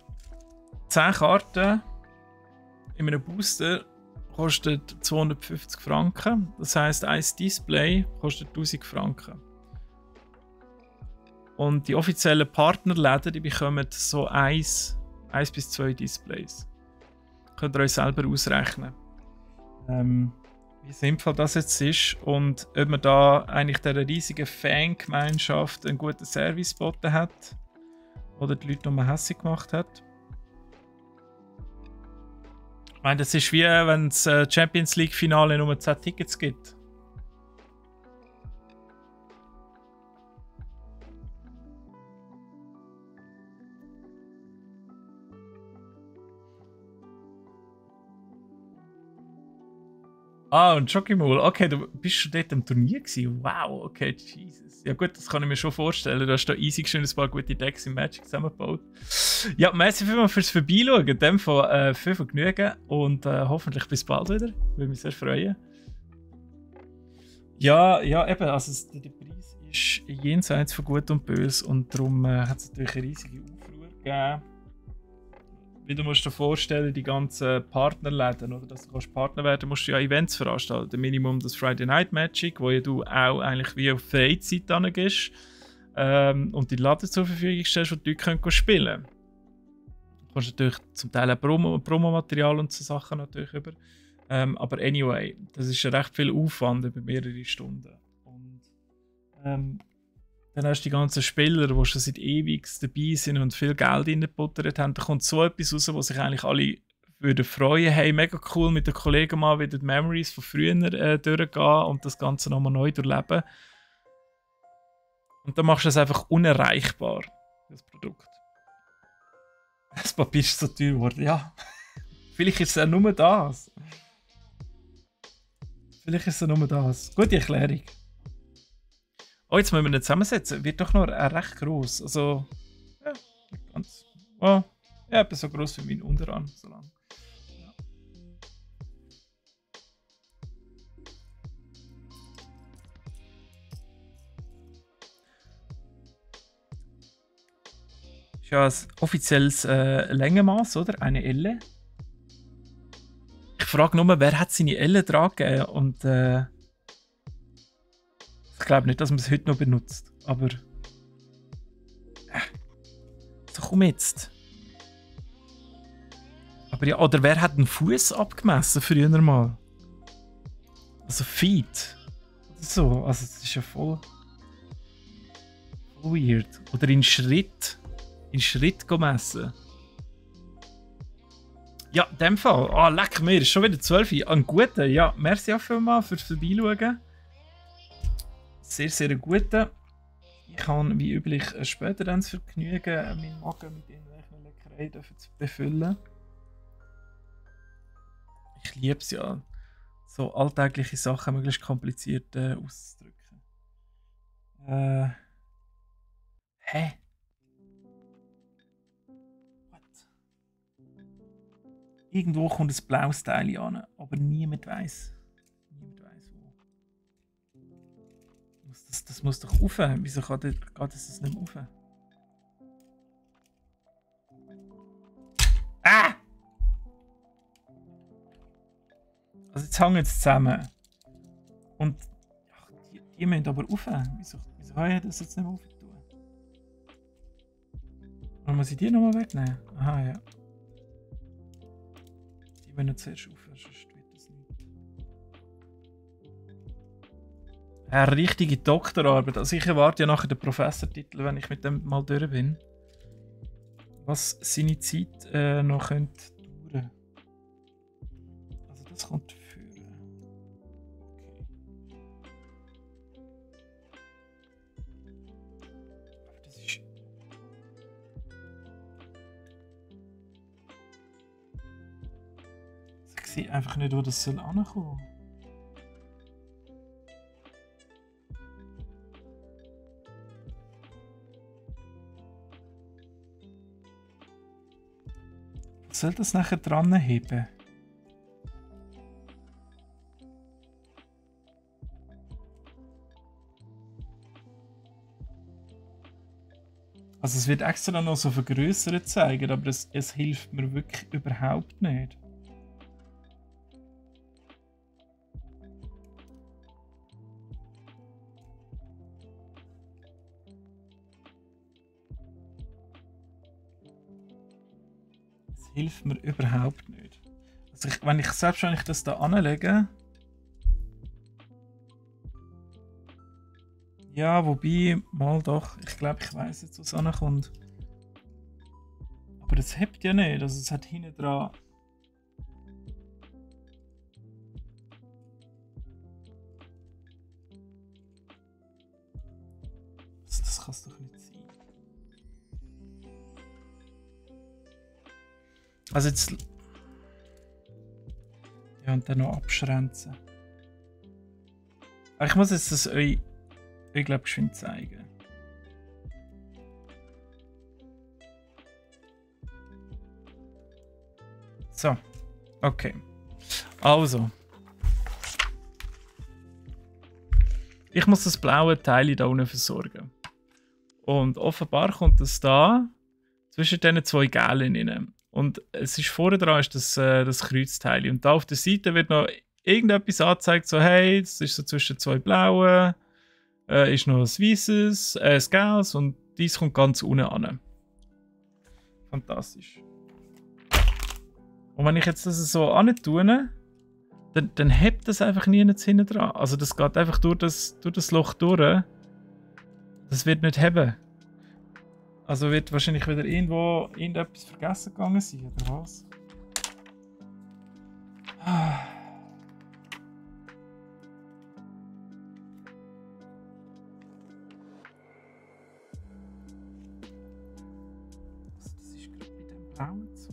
10 Karten in einem Booster kostet 250 Franken. Das heisst, ein Display kostet 1000 Franken. Und die offiziellen Partnerläden, die bekommen so 1 bis 2 Displays. Könnt ihr euch selber ausrechnen, wie sinnvoll das jetzt ist und ob man da eigentlich dieser riesigen Fangemeinschaft einen guten Service geboten hat oder die Leute nur hässlich gemacht hat. Ich meine, das ist wie wenn es Champions League Finale nur 10 Tickets gibt. Ah, und Chokimul. Okay, du bist schon dort am Turnier gewesen. Wow, okay, Jesus. Ja gut, das kann ich mir schon vorstellen. Du hast da easy schön ein paar gute Decks im Magic zusammengebaut. Ja, merci vielmals fürs Vorbeischauen. In dem Fall viel Vergnügen und hoffentlich bis bald wieder. Würde mich sehr freuen. Ja, eben, also der Preis ist jenseits von Gut und Böse und darum hat es natürlich eine riesige Aufruhr gegeben. Wie du musst dir vorstellen, die ganzen Partnerläden, oder dass du Partner werden musst du ja Events veranstalten. Minimum das Friday Night Magic, wo ja du auch eigentlich wie auf Freizeit gehst und die Laden zur Verfügung stellst, wo die Leute können spielen können. Du kannst natürlich zum Teil auch Promomaterial und so Sachen natürlich über. Aber anyway, das ist recht viel Aufwand über mehrere Stunden. Und dann hast du die ganzen Spieler, die schon seit ewig dabei sind und viel Geld reingebuttert haben. Da kommt so etwas raus, wo sich eigentlich alle würde freuen, hey, mega cool mit den Kollegen mal wieder die Memories von früher durchgehen und das Ganze nochmal neu durchleben. Und dann machst du es einfach unerreichbar, das Produkt. Das Papier ist so teuer geworden, ja. Vielleicht ist es ja nur das. Vielleicht ist es ja nur das. Gute Erklärung. Oh, jetzt müssen wir ihn zusammensetzen. Wird doch noch recht gross. Also, ja, nicht ganz. Oh, ja, etwa so gross wie mein Unterarm. So lang. Ja. Ist ja ein offizielles Längenmaß, oder? Eine Elle. Ich frage nur, wer hat seine Elle dran gegeben? Und ich glaube nicht, dass man es heute noch benutzt. Aber. So komm jetzt. Aber ja, oder wer hat einen Fuß abgemessen früher mal? Also Feet. So, also das ist ja voll weird. Oder in Schritt. In Schritt messen. Ja, in dem Fall. Ah, leck mir, ist schon wieder 12 Uhr. Ein guter, ja. Merci auch vielmals fürs Vorbeischauen. Sehr, sehr guter. Ich kann wie üblich später dann das Vergnügen, meinen Magen mit irgendwelchen Leckereien zu befüllen. Ich liebe es ja, so alltägliche Sachen möglichst kompliziert auszudrücken. Hä? Irgendwo kommt ein blaues Teil an, aber niemand weiß. Niemand weiß wo. Das muss doch rauf. Wieso geht das nicht mehr rauf? Ah! Also jetzt hängen sie zusammen. Und ach, die müssen aber rauf. Wieso habe ich das jetzt nicht mehr rauf tun? Oder muss ich die nochmal wegnehmen? Aha, ja. Wenn er zuerst auf, sonst wird das nicht. Eine richtige Doktorarbeit. Also ich erwarte ja nachher den Professortitel, wenn ich mit dem mal durch bin. Was seine Zeit noch könnte dauern. Also das kommt führen. Okay. Aber das ist... Ich sehe einfach nicht, wo das soll ankommen. Soll das nachher dran heben? Also es wird extra noch so vergrößert zeigen, aber es hilft mir wirklich überhaupt nicht. Hilft mir überhaupt nicht. Also wenn ich das da anlege. Ja, wobei, mal doch. Ich glaube, ich weiß jetzt, was ankommt. Aber das hebt ja nicht. Also es hat hinten dran. Das kann es doch nicht sein. Also jetzt... Ja, und dann noch abschränzen. Aber ich muss jetzt das euch glaube geschwind zeigen. So, okay. Also. Ich muss das blaue Teil da unten versorgen. Und offenbar kommt das da zwischen diesen zwei Gelen rein. Und es ist vorne dran ist das Kreuzteil. Und da auf der Seite wird noch irgendetwas angezeigt, so hey, das ist so zwischen zwei blauen, ist noch ein weißes, ein gelbes und dies kommt ganz unten an. Fantastisch. Und wenn ich jetzt das so an tue, dann hebt das einfach nie hinten dran. Also das geht einfach durch das Loch durch. Das wird nicht heben. Also wird wahrscheinlich wieder irgendwo irgendetwas vergessen gegangen sein, oder was? Das ist gerade bei dem Blauen so.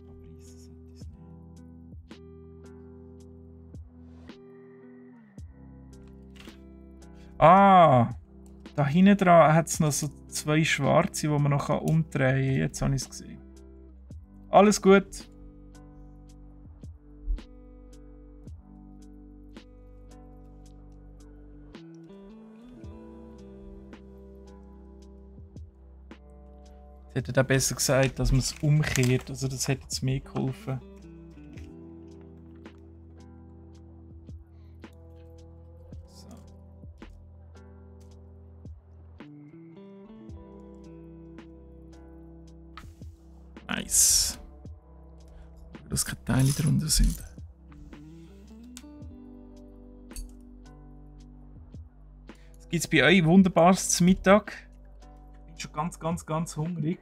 Abreißen sollte ich es nicht. Ah! Da hinten dran hat es noch so 2 schwarze, die man noch umdrehen kann. Jetzt habe ich es gesehen. Alles gut. Jetzt hätte er besser gesagt, dass man es umkehrt. Also das hätte jetzt mehr geholfen. So. Nice. Dass keine Teile drunter sind. Was gibt es bei euch Wunderbares zum Mittag? Ich bin schon ganz hungrig.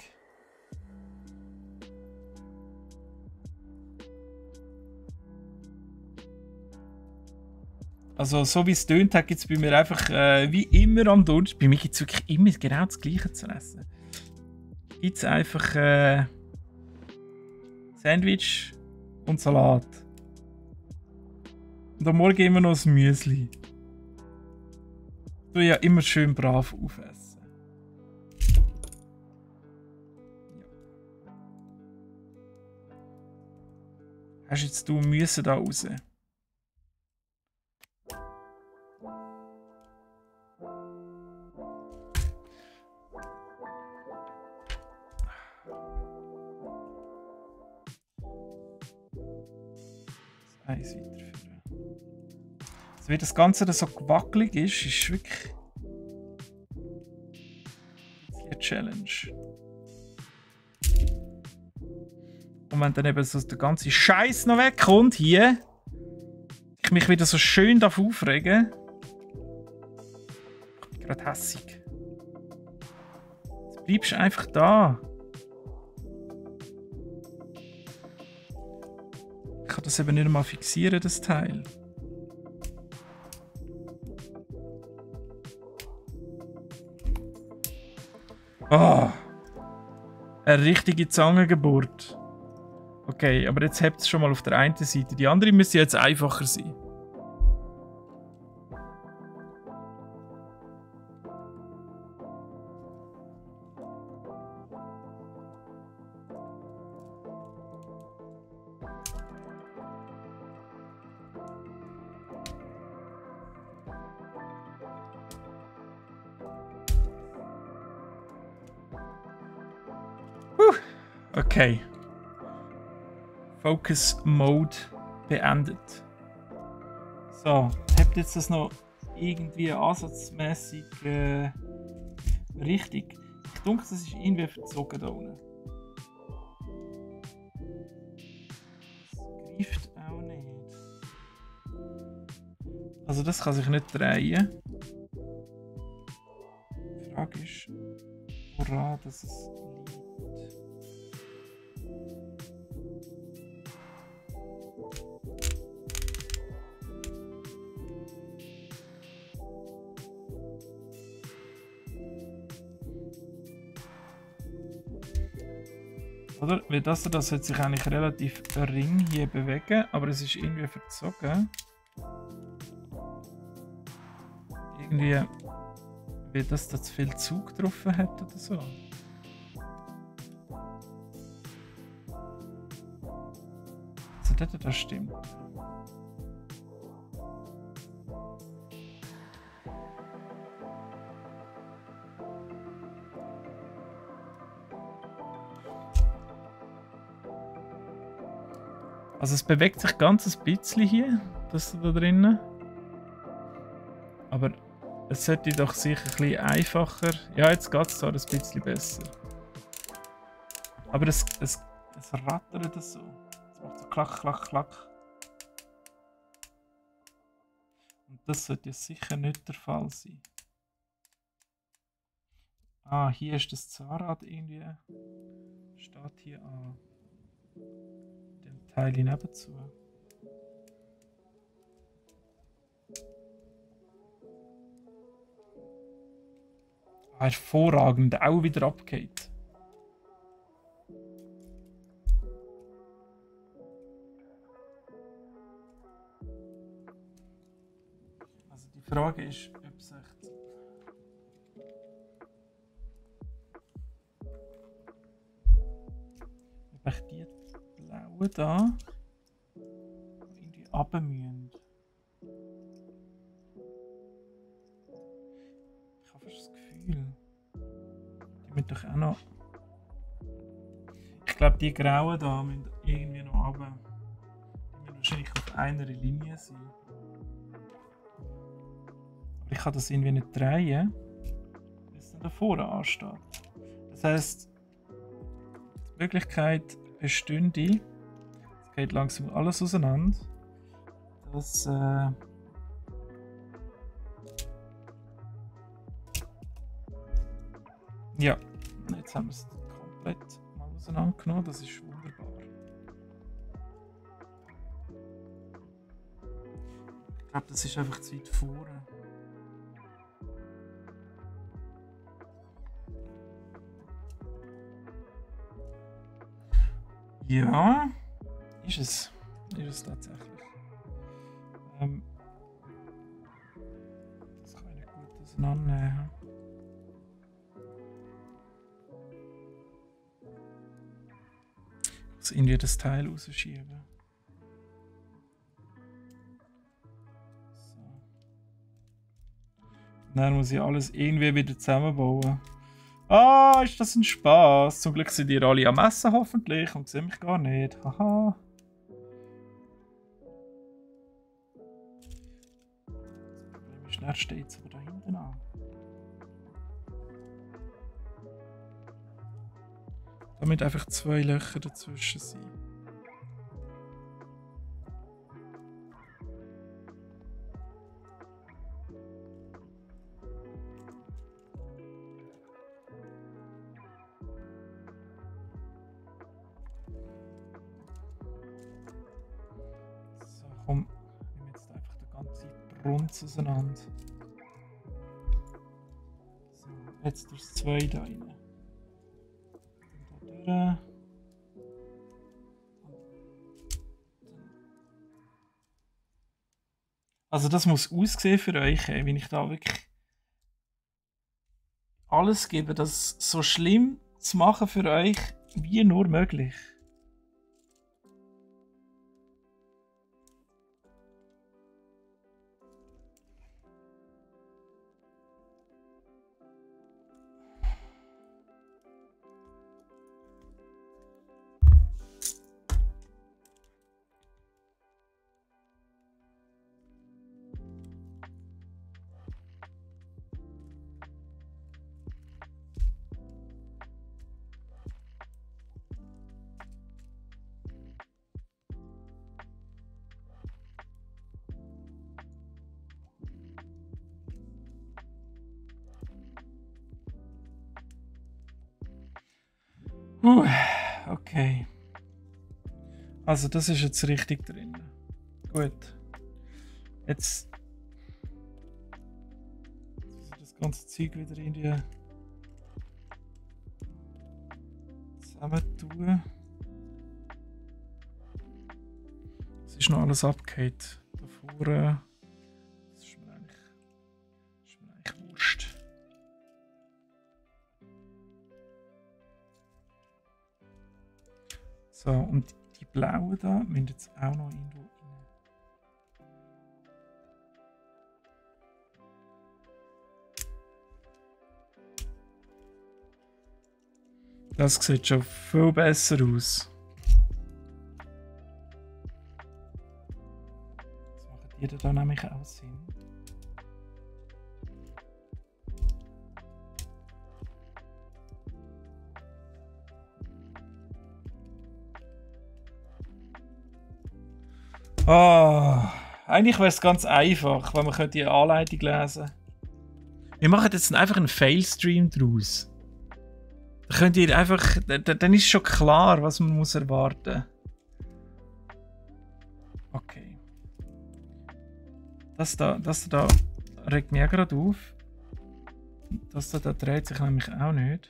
Also so wie es tönt, gibt es bei mir einfach wie immer am Donnerstag. Bei mir gibt es wirklich immer genau das Gleiche zu essen. Gibt es einfach Sandwich und Salat. Und am Morgen immer noch ein Müsli. Du ja immer schön brav aufessen. Ja. Hast jetzt du müssen da raus? Eins weiterführen. Also wie das Ganze so gewackelig ist wirklich eine Challenge. Und wenn dann eben so der ganze Scheiß noch wegkommt hier, ich mich wieder so schön aufregen darf. Ich bin gerade hässig. Jetzt bleibst du einfach da. Ich kann das eben nicht einmal fixieren, das Teil. Oh, eine richtige Zangengeburt. Okay, aber jetzt habt es schon mal auf der einen Seite. Die andere müsste jetzt einfacher sein. Okay. Focus Mode beendet. So, habt jetzt das noch irgendwie ansatzmäßig richtig? Ich denke, das ist irgendwie verzogen da unten. Das greift auch nicht. Also das kann sich nicht drehen. Die Frage ist, woran das es liegt. Oder? Weil das sollte sich eigentlich relativ gering hier bewegen, aber es ist irgendwie verzogen. Irgendwie, weil das da zu viel Zug getroffen hat oder so. Also das stimmt. Also es bewegt sich ganz ein bisschen hier, das da drinnen. Aber es sollte doch sicher ein bisschen einfacher. Ja, jetzt geht es zwar ein bisschen besser. Aber es rattert so. Es macht so klack, klack, klack. Und das sollte ja sicher nicht der Fall sein. Ah, hier ist das Zahnrad irgendwie. Steht hier an dem Teil nebenzu. Ah, hervorragend, auch wieder abgeht. Also die Frage ist, ob es echt... Ob echt die blauen da irgendwie runter müssen. Ich habe fast das Gefühl, die müssen doch auch noch... Ich glaube, die grauen da müssen irgendwie noch runter. Die müssen wahrscheinlich auf einer Linie sein. Aber ich kann das irgendwie nicht drehen, weil es dann da vorne ansteht. Das heisst, die Möglichkeit bestünde, es geht langsam alles auseinander, dass ja, jetzt haben wir es komplett mal auseinandergenommen, das ist wunderbar. Ich glaube, das ist einfach zu weit vorne. Ja, ist es. Ist es tatsächlich. Das kann ich gut auseinandernehmen. Ich muss irgendwie das Teil rausschieben. So. Dann muss ich alles irgendwie wieder zusammenbauen. Ah, ist das ein Spaß? Zum Glück sind ihr alle am Essen hoffentlich und sehen mich gar nicht. Haha. Das Problem ist, schnell steht es aber da hinten an. Damit einfach 2 Löcher dazwischen sind. Komm, ich nehme jetzt einfach den ganzen Brunz auseinander. So, jetzt durchs 2 da rein. Und da durch. Also das muss aussehen für euch, wenn ich da wirklich alles gebe, das so schlimm zu machen für euch, wie nur möglich. Okay. Also das ist jetzt richtig drin. Gut. Jetzt das ganze Zeug wieder in die zusammen tun. Es ist noch alles abgehakt. Davor. Das ist mir eigentlich wurscht. So, und die blauen da müssen jetzt auch noch irgendwo rein. Das sieht schon viel besser aus. Das macht jeder da nämlich auch Sinn. Eigentlich wäre es ganz einfach, wenn man die Anleitung lesen könnte. Wir machen jetzt einfach einen Fail-Stream draus. könnt ihr einfach, dann ist schon klar, was man muss erwarten. Okay. Das da regt mich auch gerade auf. Das da dreht sich nämlich auch nicht.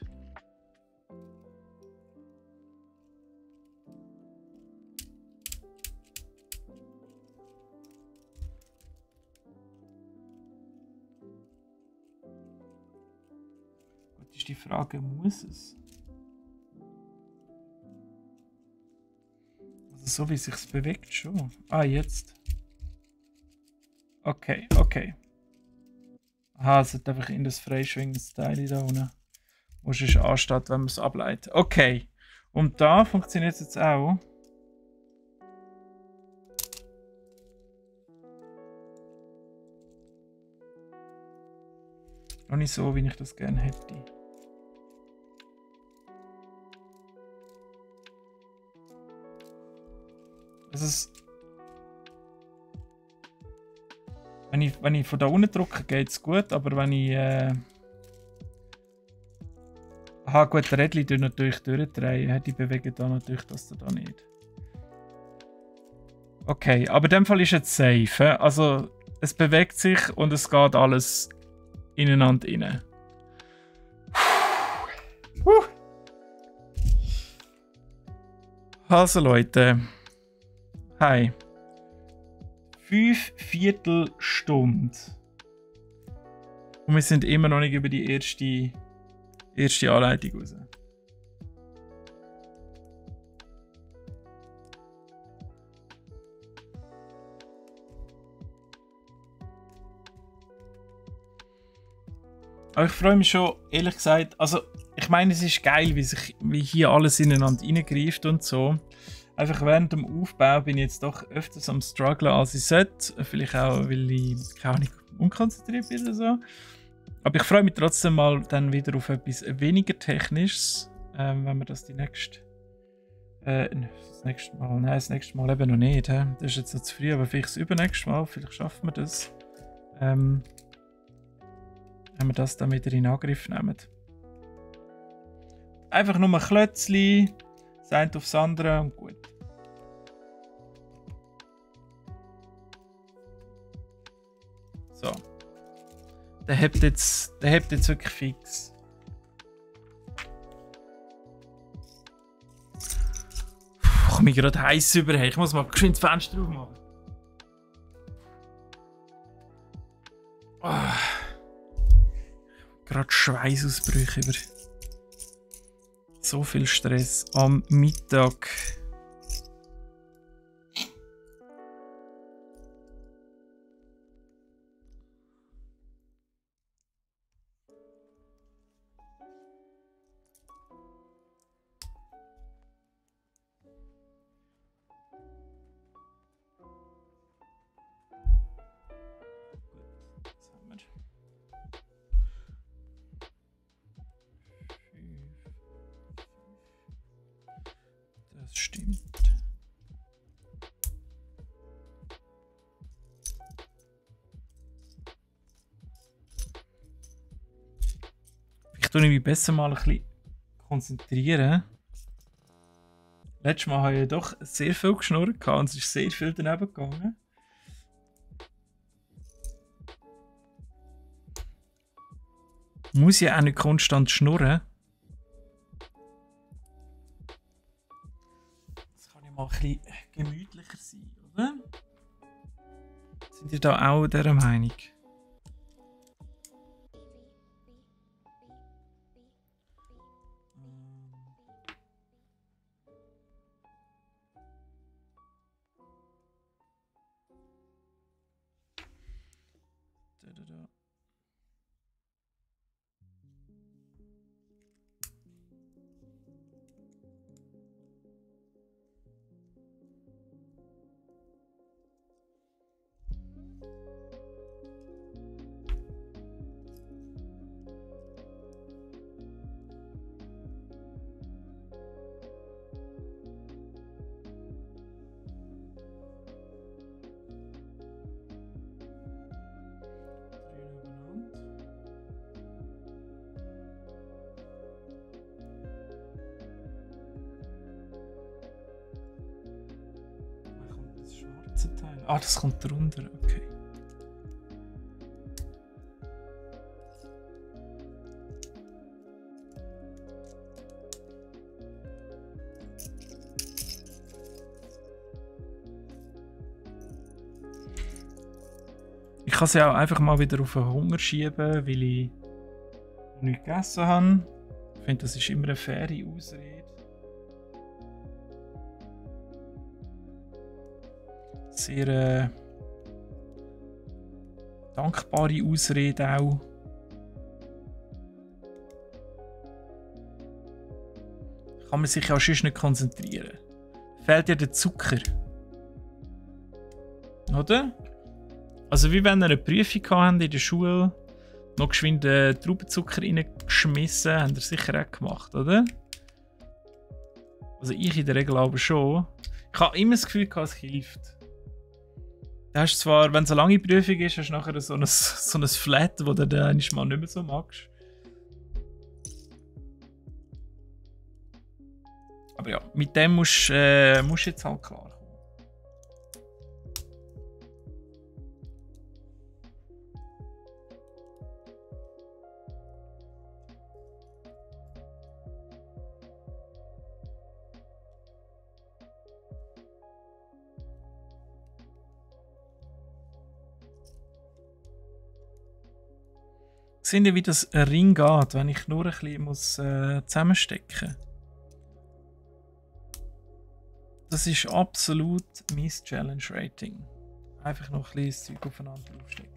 Gut, ist die Frage, muss es? Also so wie es sich bewegt schon. Ah, jetzt. Okay, okay. Aha, es hat einfach in das freischwingendes Teil da unten. Wo es ansteht, wenn man es ableitet. Okay. Und da funktioniert es jetzt auch. Noch nicht so, wie ich das gerne hätte. Das ist. Wenn ich von da unten drücke, geht es gut, aber wenn ich. Aha, gut, der Rädchen tut natürlich durchdrehen. Die bewegen da natürlich das da nicht. Okay, aber in dem Fall ist es safe. Also, es bewegt sich und es geht alles ineinander rein. Also, Leute. Hi. 5 Viertelstunden. Und wir sind immer noch nicht über die erste Anleitung raus. Aber ich freue mich schon, ehrlich gesagt, also ich meine, es ist geil, wie hier alles ineinander reingreift und so. Einfach während dem Aufbau bin ich jetzt doch öfters am strugglen, als ich sollte. Vielleicht auch, weil ich, keine Ahnung, unkonzentriert bin oder so. Aber ich freue mich trotzdem mal dann wieder auf etwas weniger Technisches, wenn wir das das nächste Mal, nein, das nächste Mal eben noch nicht. Das ist jetzt noch zu früh, aber vielleicht das übernächste Mal, vielleicht schaffen wir das. Wenn wir das dann wieder in Angriff nehmen. Einfach nur ein Klötzchen, das eine aufs andere und gut. So. Der hebt jetzt wirklich fix. Ich komme gerade heiß über. Ich muss mal geschwind das Fenster aufmachen. Oh. Gerade Schweißausbrüche über so viel Stress am Mittag. Das stimmt. Ich tue mich besser mal ein bisschen konzentrieren. Letztes Mal habe ich doch sehr viel geschnurrt und es ist sehr viel daneben gegangen. Muss ich auch nicht konstant schnurren. Das kann ja mal ein bisschen gemütlicher sein, oder? Sind ihr da auch dieser Meinung? Pizzateil. Ah, das kommt drunter, okay. Ich kann sie auch einfach mal wieder auf den Hunger schieben, weil ich nichts gegessen habe. Ich finde, das ist immer eine faire Ausrede. Sehr dankbare Ausrede auch. Kann man sich auch sonst nicht konzentrieren. Fehlt ja der Zucker. Oder? Also wie wenn ihr eine Prüfung habt in der Schule, noch geschwind Traubenzucker reingeschmissen, habt ihr sicher auch gemacht, oder? Also ich in der Regel aber schon. Ich habe immer das Gefühl, es hilft. Du hast zwar, wenn es eine lange Prüfung ist, hast du nachher so ein Flat, wo du dann mal nicht mehr so magst. Aber ja, mit dem musst du jetzt halt klar. Seht ihr, wie das Ring geht, wenn ich nur ein bisschen zusammenstecken muss? Das ist absolut mein Challenge-Rating. Einfach noch ein bisschen das Zeug aufeinander aufstecken.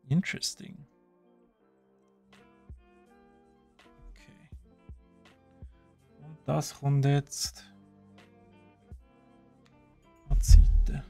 Interesting. Okay. Und das kommt jetzt an die Seite.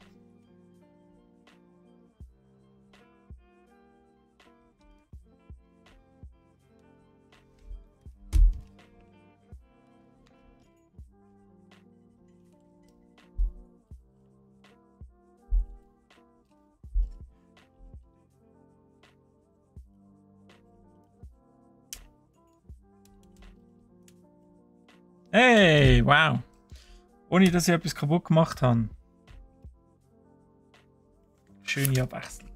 Hey, wow. Ohne dass ich etwas kaputt gemacht habe. Schöne Abwechslung.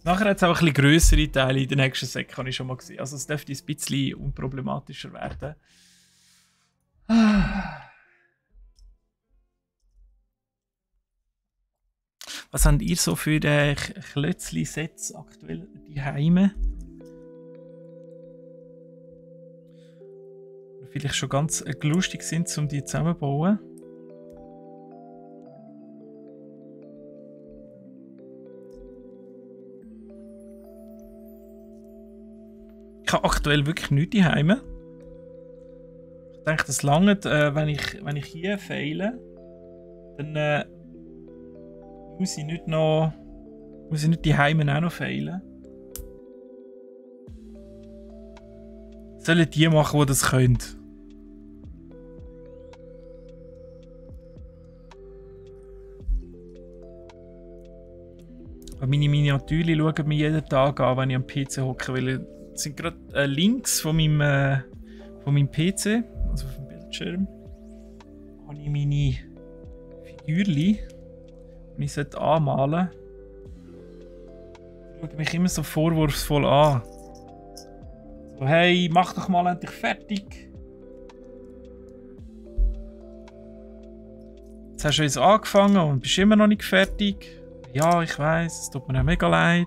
Nachher hat es auch ein bisschen grössere Teile in den nächsten Säcken, habe ich schon mal gesehen. Also es dürfte ein bisschen unproblematischer werden. Was habt ihr so für Klötzli-Sets aktuell daheim? Vielleicht schon ganz lustig sind, um die zusammenzubauen. Ich habe aktuell wirklich nichts daheim. Ich denke, das langt, wenn ich hier fehle, dann muss ich nicht daheim auch noch feilen. Sollen die machen, die das können. Meine Miniaturen schauen mir jeden Tag an, wenn ich am PC hocke, weil es sind gerade links von meinem PC, also vom Bildschirm, habe ich meine Figürchen, die ich anmalen sollte. Die schauen mich immer so vorwurfsvoll an. So, hey, mach doch mal endlich fertig. Jetzt hast du jetzt angefangen und bist immer noch nicht fertig. Ja, ich weiß, es tut mir auch mega leid.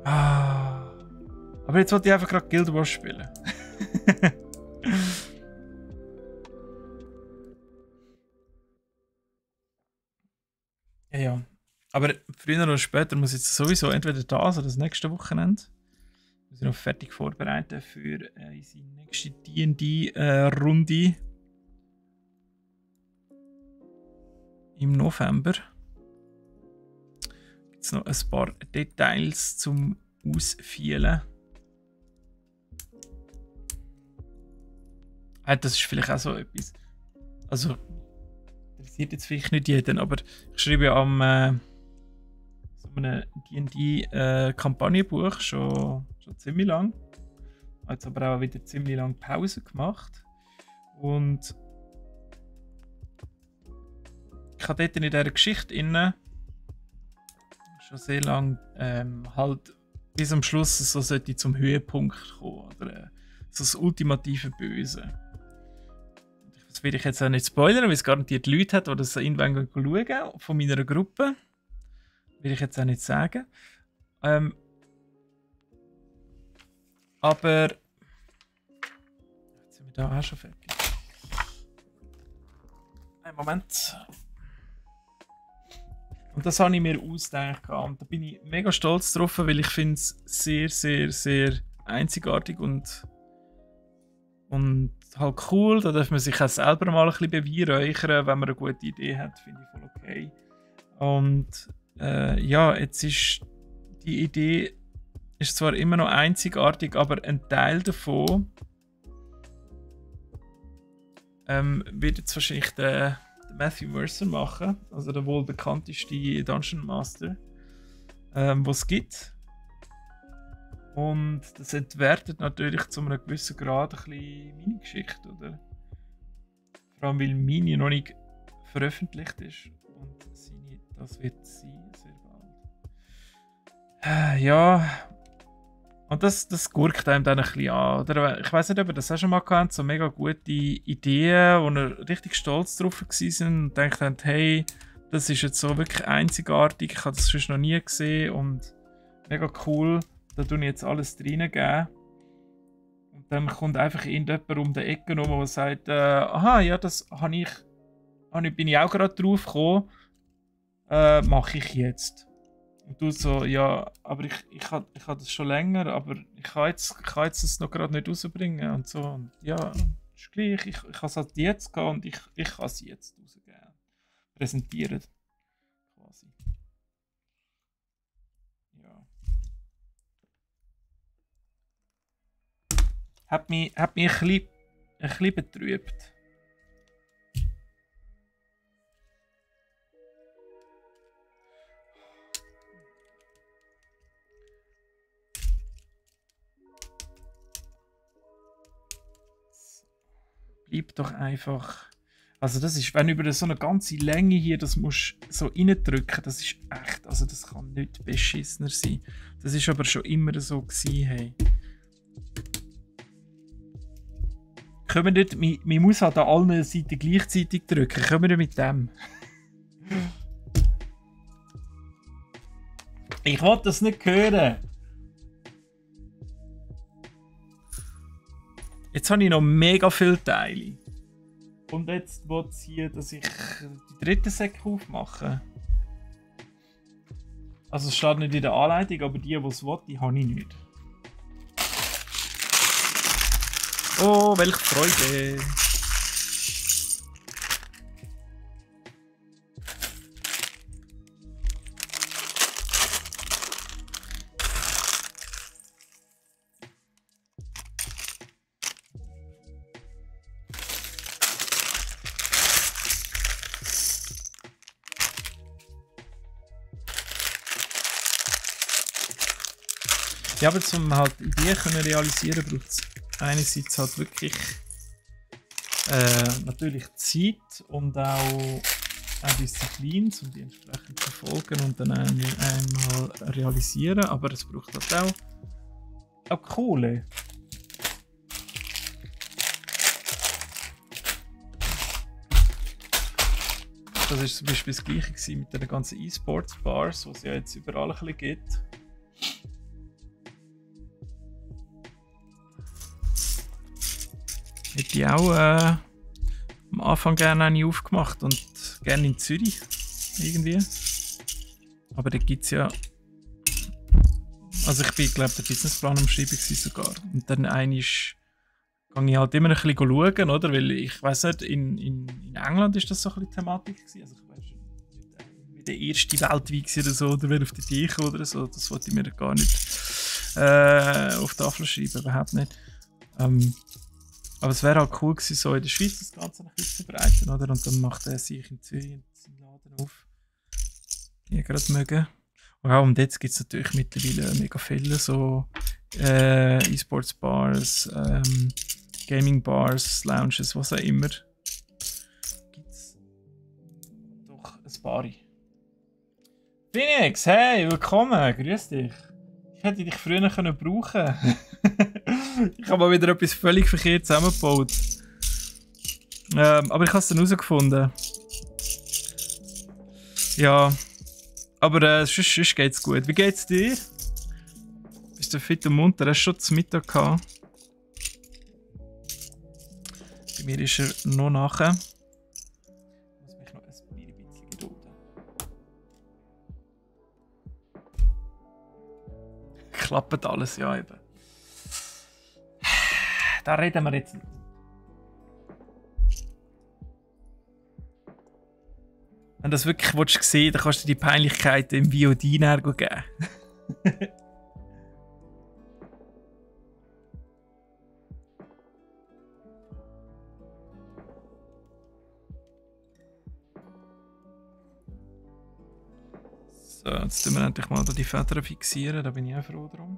Aber jetzt wollte ich einfach gerade Guild Wars spielen. Ja. Aber früher oder später muss jetzt sowieso entweder das oder das nächste Wochenende. Wir sind noch fertig vorbereitet für unsere nächste D&D-Runde im November. Gibt es noch ein paar Details zum Ausfielen. Das ist vielleicht auch so etwas. Also, interessiert jetzt vielleicht nicht jeden, aber ich schreibe am so einem D&D-Kampagnenbuch schon ziemlich lang. Habe jetzt aber auch wieder ziemlich lange Pause gemacht. Und ich habe dort in dieser Geschichte schon sehr lange halt bis am Schluss so sollte zum Höhepunkt kommen. Oder so das ultimative Böse. Das will ich jetzt auch nicht spoilern, weil es garantiert Leute hat, die das irgendwann schauen von meiner Gruppe. Will ich jetzt auch nicht sagen. Aber jetzt sind wir da auch schon fertig. Einen Moment. Und das habe ich mir ausgedacht. Und da bin ich mega stolz drauf, weil ich finde es sehr, sehr, sehr einzigartig und halt cool. Da darf man sich auch selber mal ein bisschen beweihräuchern, wenn man eine gute Idee hat. Finde ich voll okay. Und ja, jetzt ist die Idee ist zwar immer noch einzigartig, aber ein Teil davon wird jetzt wahrscheinlich der Matthew Mercer machen, also der wohl bekannteste Dungeon Master, was es gibt. Und das entwertet natürlich zu einem gewissen Grad ein bisschen meine Geschichte, oder? Vor allem, weil meine noch nicht veröffentlicht ist und seine, das wird sein, sehr bald. Ja, und das gurkt einem dann ein bisschen an. Oder ich weiß nicht, ob ihr das auch schon mal kennt, so mega gute Ideen, wo ihr richtig stolz drauf waren und denkt habt, hey, das ist jetzt so wirklich einzigartig, ich habe das sonst noch nie gesehen und mega cool, da tue ich jetzt alles reingeben. Und dann kommt einfach irgendjemand um die Ecke rum, der sagt, aha, ja, das bin ich auch gerade drauf gekommen, mache ich jetzt. Und du so, ja, aber ich habe das schon länger, aber ich kann jetzt das noch gerade nicht rausbringen und so. Und ja, ist gleich, ich kann es halt jetzt gehen und ich kann es jetzt rausgeben. Präsentieren. Quasi. Ja. Hat mich ein bisschen betrübt. Bleib doch einfach. Also das ist, wenn über so eine ganze Länge hier, das musst du so reindrücken, das ist echt, also das kann nicht beschissener sein. Das ist aber schon immer so gewesen, hey. Können wir nicht, man muss halt an allen Seiten gleichzeitig drücken, können wir nicht mit dem? Ich wollte das nicht hören. Jetzt habe ich noch mega viele Teile. Und jetzt will es hier, dass ich die dritte Säcke aufmache. Also es steht nicht in der Anleitung, aber die es will, die habe ich nicht. Oh, welche Freude! Ja, aber um halt Ideen können realisieren, braucht es einerseits halt wirklich natürlich Zeit und auch Disziplin, um die entsprechend zu verfolgen und dann einmal realisieren. Aber es braucht halt auch Kohle. Das war zum Beispiel das Gleiche mit den ganzen E-Sports-Bars, die es ja jetzt überall ein bisschen gibt. Hätte ich auch am Anfang gerne eine aufgemacht und gerne in Zürich irgendwie. Aber da gibt es ja... Also ich bin, glaube ich, der Businessplan am Schreiben sogar. Und dann gehe ich halt immer ein bisschen schauen, oder? Weil ich weiss nicht, in England ist das so ein bisschen Thematik gewesen. Also ich weiss nicht, wie der erste weltweit oder so, oder wer auf die Idee kam oder so. Das wollte ich mir gar nicht auf die Tafel schreiben, überhaupt nicht. Aber es wäre halt cool gewesen, so in der Schweiz das Ganze noch ein bisschen zu verbreiten, oder? Und dann macht er sich in Zürich seinen Laden auf. Die ich gerade mögen. Ja, und jetzt gibt es natürlich mittlerweile mega viele so E-Sports-Bars, Gaming-Bars, Lounges, was auch immer. Gibt es doch ein paar. Phoenix, hey, willkommen, grüß dich. Ich hätte dich früher können brauchen. Ich habe mal wieder etwas völlig verkehrt zusammengebaut. Aber ich habe es dann herausgefunden. Ja. Aber sonst geht's gut. Wie geht's dir? Bist du fit und munter? Hast du schon zu Mittag gehabt? Bei mir ist er noch nachher. Ich muss mich noch ein bisschen gedulden. Klappt alles, ja eben. Da reden wir jetzt nicht. Wenn du das wirklich sehen willst, dann kannst du dir die Peinlichkeiten im VOD geben. So, jetzt tun wir endlich mal die Federn fixieren, da bin ich auch froh drum.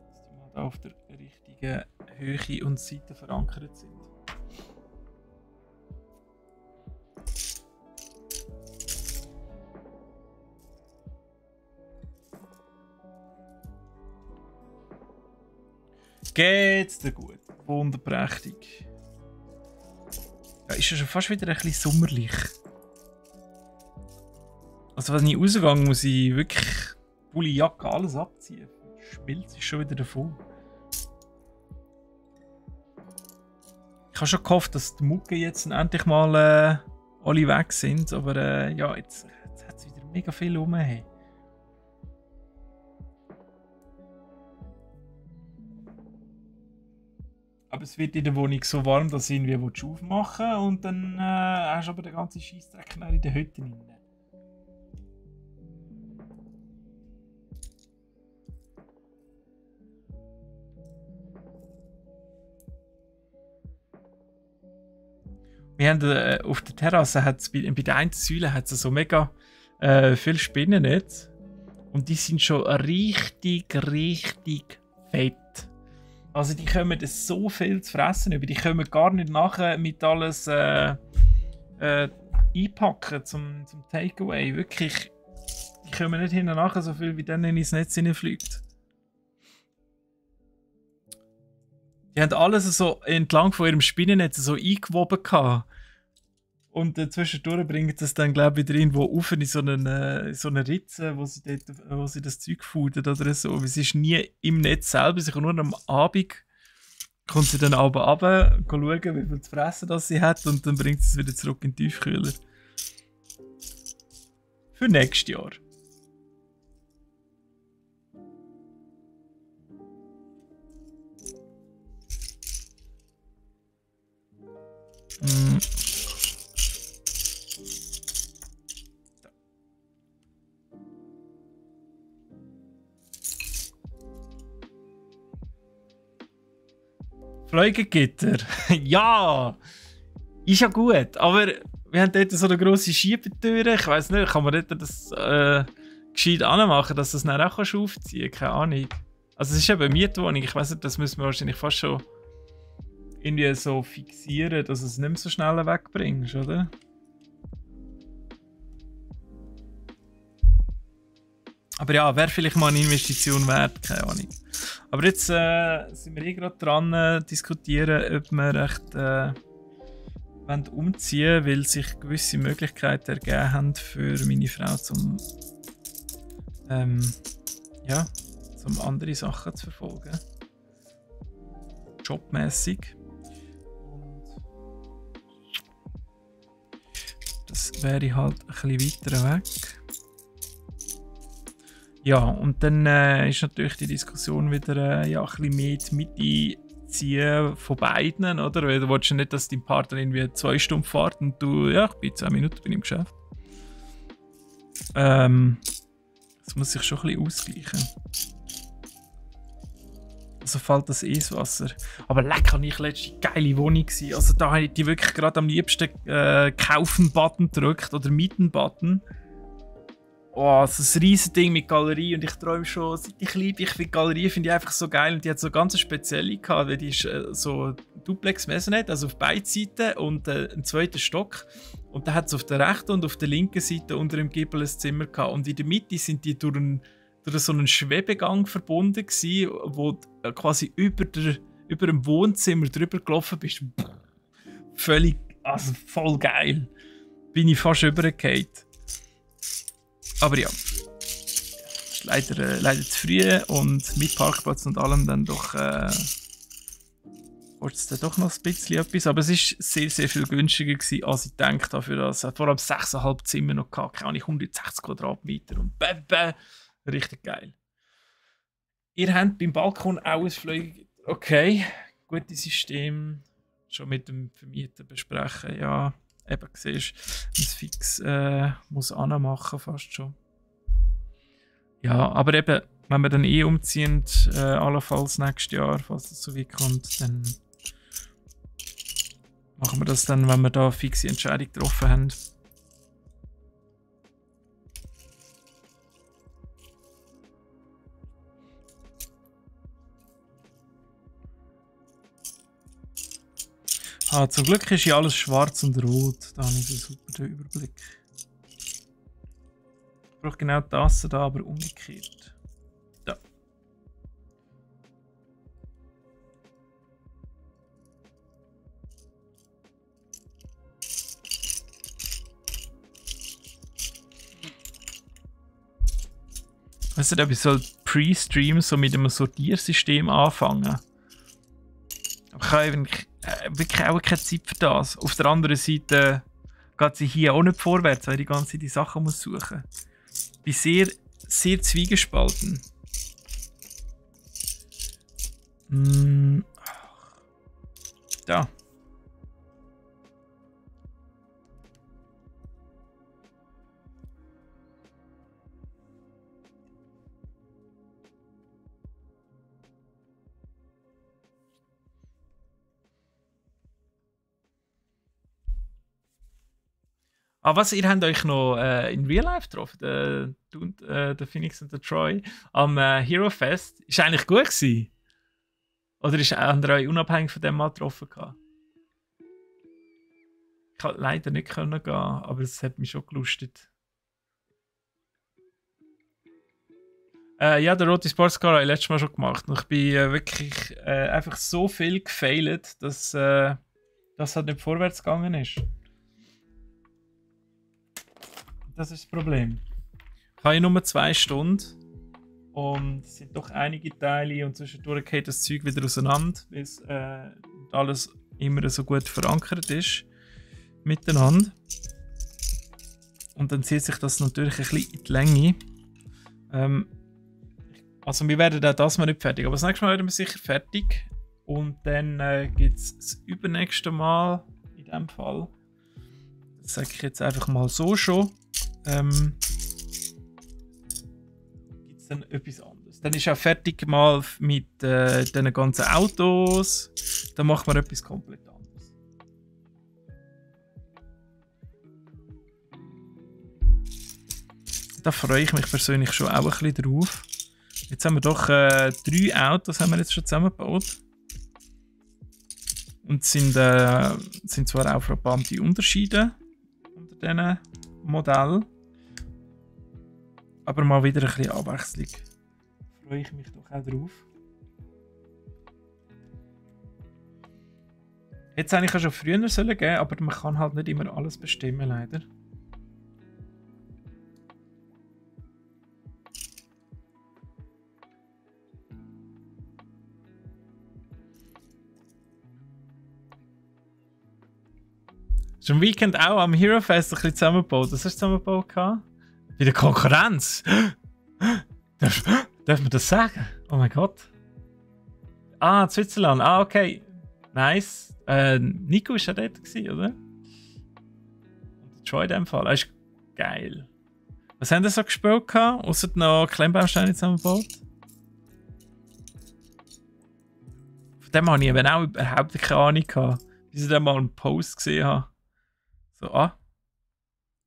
Dass die mal da auf der richtigen Höhe und Seite verankert sind. Geht's dir gut? Wunderprächtig. Ja, ist ja schon fast wieder ein bisschen sommerlich. Also wenn ich rausgehe, muss ich wirklich Pulli, Jacke, alles abziehen. Schmilzt ist schon wieder davon. Ich habe schon gehofft, dass die Mucke jetzt endlich mal alle weg sind, aber ja, jetzt hat es wieder mega viel rum. Hey. Aber es wird in der Wohnung so warm, dass du irgendwie aufmachen willst und dann hast du aber den ganzen Scheissdreck in der Hütte drin. Wir haben auf der Terrasse, bei der einen Säule hat es so mega viele Spinnennetze. Und die sind schon richtig fett. Also die kommen das so viel zu fressen über. Die kommen gar nicht nachher mit alles einpacken zum Takeaway. Wirklich, die kommen nicht hinten nachher so viel, wie dann ins Netz hineinfliegt. Die haben alles so entlang von ihrem Spinnennetz so eingewoben gehabt. Und zwischendurch bringen sie es dann, glaube ich, wieder irgendwo auf in so eine Ritze, wo sie das Zeug fudern oder so. Es ist nie im Netz selber, sie kommt nur am Abend, kommt sie dann aber runter, schauen, wie viel zu fressen das sie hat und dann bringt sie es wieder zurück in den Tiefkühler. Für nächstes Jahr. Fleugengitter. Ja! Ist ja gut, aber wir haben dort so eine grosse Schiebetür. Ich weiss nicht, kann man dort das gescheit anmachen, dass du das dann auch aufziehen kannst? Keine Ahnung. Also es ist eben eine Mietwohnung. Ich weiss nicht, das müssen wir wahrscheinlich fast schon irgendwie so fixieren, dass du es nicht mehr so schnell wegbringst, oder? Aber ja, wäre vielleicht mal eine Investition wert, keine Ahnung. Aber jetzt sind wir gerade dran diskutieren, ob wir recht umziehen, weil sich gewisse Möglichkeiten ergeben haben für meine Frau, zum andere Sachen zu verfolgen. Jobmäßig. Und das wäre halt ein bisschen weiter weg. Ja, und dann ist natürlich die Diskussion wieder ja, ein bisschen mehr die Mitte ziehen von beiden, oder? Weil du willst ja nicht, dass dein Partner irgendwie 2 Stunden fährt und du, ja, ich bin 10 Minuten bin im Geschäft. Das muss sich schon ein bisschen ausgleichen. Also fällt das ins Wasser. Aber leck, habe ich letzte geile Wohnung gewesen. Also da hätte ich wirklich gerade am liebsten Kaufen-Button gedrückt oder Mieten-Button. Oh, das ist ein riesen Ding mit Galerie und ich träume schon, seit ich klein bin. Ich finde Galerie finde ich einfach so geil und die hat so ganz spezielle gehabt, weil die ist so Duplex Maisonette, also auf beiden Seiten und einen zweiten Stock. Und da hat es auf der rechten und auf der linken Seite unter dem Giebel ein Zimmer gehabt. Und in der Mitte sind die durch so einen Schwebegang verbunden gewesen, wo du quasi über dem Wohnzimmer drüber gelaufen bist. Völlig, also voll geil. Bin ich fast übergefallen. Aber ja, ist leider zu früh und mit Parkplatz und allem dann doch kostet es dann doch noch ein bisschen etwas. Aber es war sehr, sehr viel günstiger gewesen, als ich gedacht habe. Vor allem 6,5 Zimmer noch gehabt, keine Ahnung, 160 Quadratmeter und richtig geil. Ihr habt beim Balkon auch ein Flügel. Okay, gutes System. Schon mit dem Vermieter besprechen, ja. Eben, siehst du, ein Fix muss anmachen, fast schon. Ja, aber eben, wenn wir dann umziehen, allenfalls nächstes Jahr, falls das so weit kommt, dann machen wir das dann, wenn wir da eine fixe Entscheidung getroffen haben. Ah, zum Glück ist ja alles schwarz und rot. Da habe ich so super den Überblick. Ich brauche genau das da, aber umgekehrt. Da. Weißt du, ich soll Pre-Stream so mit einem Sortiersystem anfangen. Ich habe wirklich auch keine Zeit für das. Auf der anderen Seite geht sie hier auch nicht vorwärts, weil ich die ganze Zeit die Sachen muss suchen. Ich bin sehr, sehr zwiegespalten. Da. Ah, was? Ihr habt euch noch in Real Life getroffen, der Phoenix und der Troy, am Hero Fest. Ist eigentlich gut gewesen? Oder habt ihr euch unabhängig von dem mal getroffen gehabt? Ich konnte leider nicht gehen, aber es hat mich schon gelustet. Ja, der rote Sportscar habe ich letztes Mal schon gemacht. Und ich bin wirklich einfach so viel gefailt, dass das halt nicht vorwärts gegangen ist. Das ist das Problem. Ich habe nur 2 Stunden und es sind doch einige Teile und zwischendurch geht das Zeug wieder auseinander, weil es alles immer so gut verankert ist miteinander. Und dann zieht sich das natürlich ein bisschen in die Länge. Also wir werden auch das mal nicht fertig, aber das nächste Mal werden wir sicher fertig. Und dann gibt es das übernächste Mal, in dem Fall, das sage ich jetzt einfach mal so schon, gibt es dann etwas anderes. Dann ist auch fertig mal mit den ganzen Autos. Dann machen wir etwas komplett anderes. Da freue ich mich persönlich schon auch ein bisschen drauf. Jetzt haben wir doch 3 Autos haben wir jetzt schon zusammengebaut. Und sind zwar auch frappante Unterschiede unter diesen Modellen. Aber mal wieder ein bisschen Abwechslung. Freue ich mich doch auch drauf. Jetzt eigentlich schon früher sollen geben, aber man kann halt nicht immer alles bestimmen, leider. Hast du am Weekend auch am Hero Fest ein bisschen zusammengebaut? Was hast du zusammengebaut? Bei der Konkurrenz? Darf man das sagen? Oh mein Gott. Ah, Switzerland. Ah, okay. Nice. Nico war ja dort, oder? Und Troy in dem Fall. Das ist geil. Was haben die so gespielt? Außer noch Klemmbausteine zusammengebaut? Von dem habe ich eben auch überhaupt keine Ahnung gehabt. Bis ich dann mal einen Post gesehen habe. So,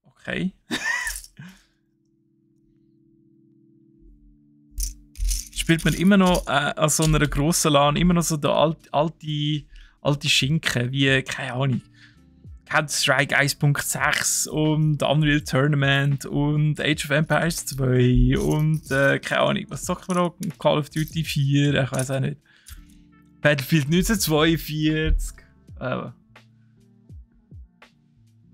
okay. Spielt man immer noch an so einer grossen LAN immer noch so der alte Schinken, wie, keine Ahnung, Counter-Strike 1.6 und Unreal Tournament und Age of Empires 2 und keine Ahnung, was sagt man noch? Call of Duty 4, ich weiß auch nicht. Battlefield 1942.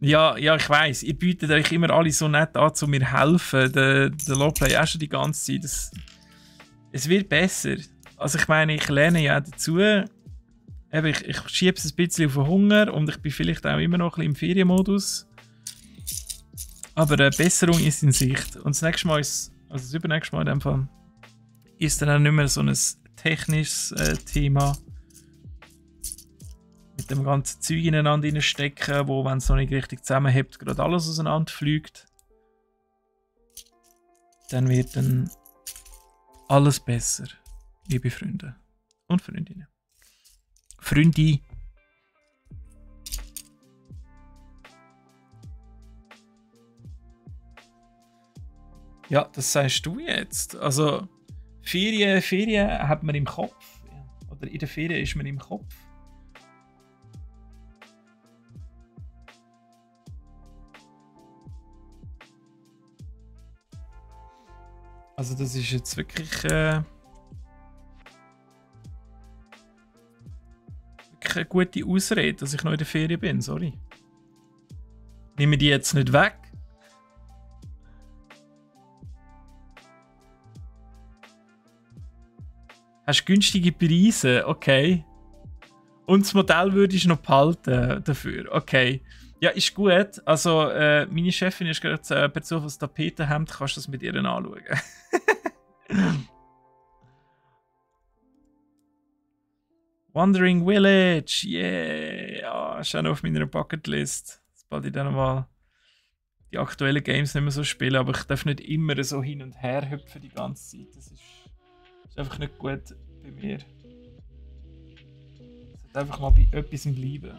Ja, ich weiss, ihr bietet euch immer alle so nett an, zu mir helfen. Der Lowplay auch schon die ganze Zeit. Es wird besser. Also ich meine, ich lerne ja auch dazu. Eben, ich schiebe es ein bisschen auf den Hunger und ich bin vielleicht auch immer noch ein bisschen im Ferienmodus. Aber eine Besserung ist in Sicht. Und das nächste Mal ist, also das übernächste Mal in dem Fall, ist dann auch nicht mehr so ein technisches Thema. Mit dem ganzen Zeug ineinander reinstecken, wo, wenn es noch nicht richtig zusammenhebt, gerade alles auseinanderfliegt. Dann wird dann alles besser, liebe Freunde und Freundinnen. Freunde. Ja, das sagst du jetzt. Also, Ferien hat man im Kopf. Oder in der Ferien ist man im Kopf. Also das ist jetzt wirklich, wirklich eine gute Ausrede, dass ich noch in der Ferien bin, sorry. Nehme die jetzt nicht weg. Hast günstige Preise, okay. Und das Modell würde ich noch behalten dafür, okay. Ja, ist gut. Also, meine Chefin ist gerade per Zufall das Tapetenhemd, kannst du das mit ihr anschauen. Wandering Village, yeah! Ja, ist auch noch auf meiner Bucketlist. Sobald ich dann mal die aktuellen Games nicht mehr so spielen, aber ich darf nicht immer so hin und her hüpfen die ganze Zeit. Das ist einfach nicht gut bei mir. Es sollte einfach mal bei etwas bleiben.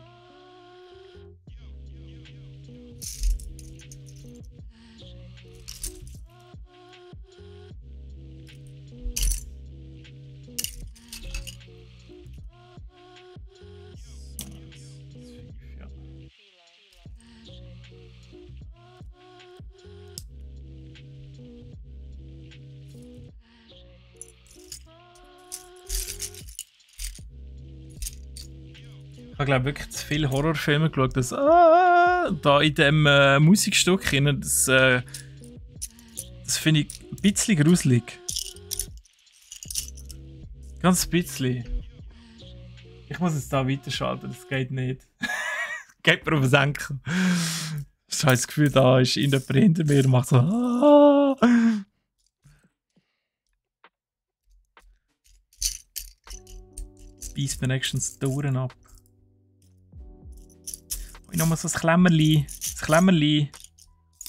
Ich habe glaube wirklich zu viele Horrorfilme geschaut, dass da in dem Musikstück das finde ich ein bisschen gruselig. Ganz ein bisschen. Ich muss jetzt da weiterschalten, das geht nicht. Geht mir auf den Senkel. Ich habe das Gefühl, da ist jemand hinter mir und macht so. Beißt mir nächstens die Ohren ab. Ich nochmal so ein Klemmerli. Das Klemmerli.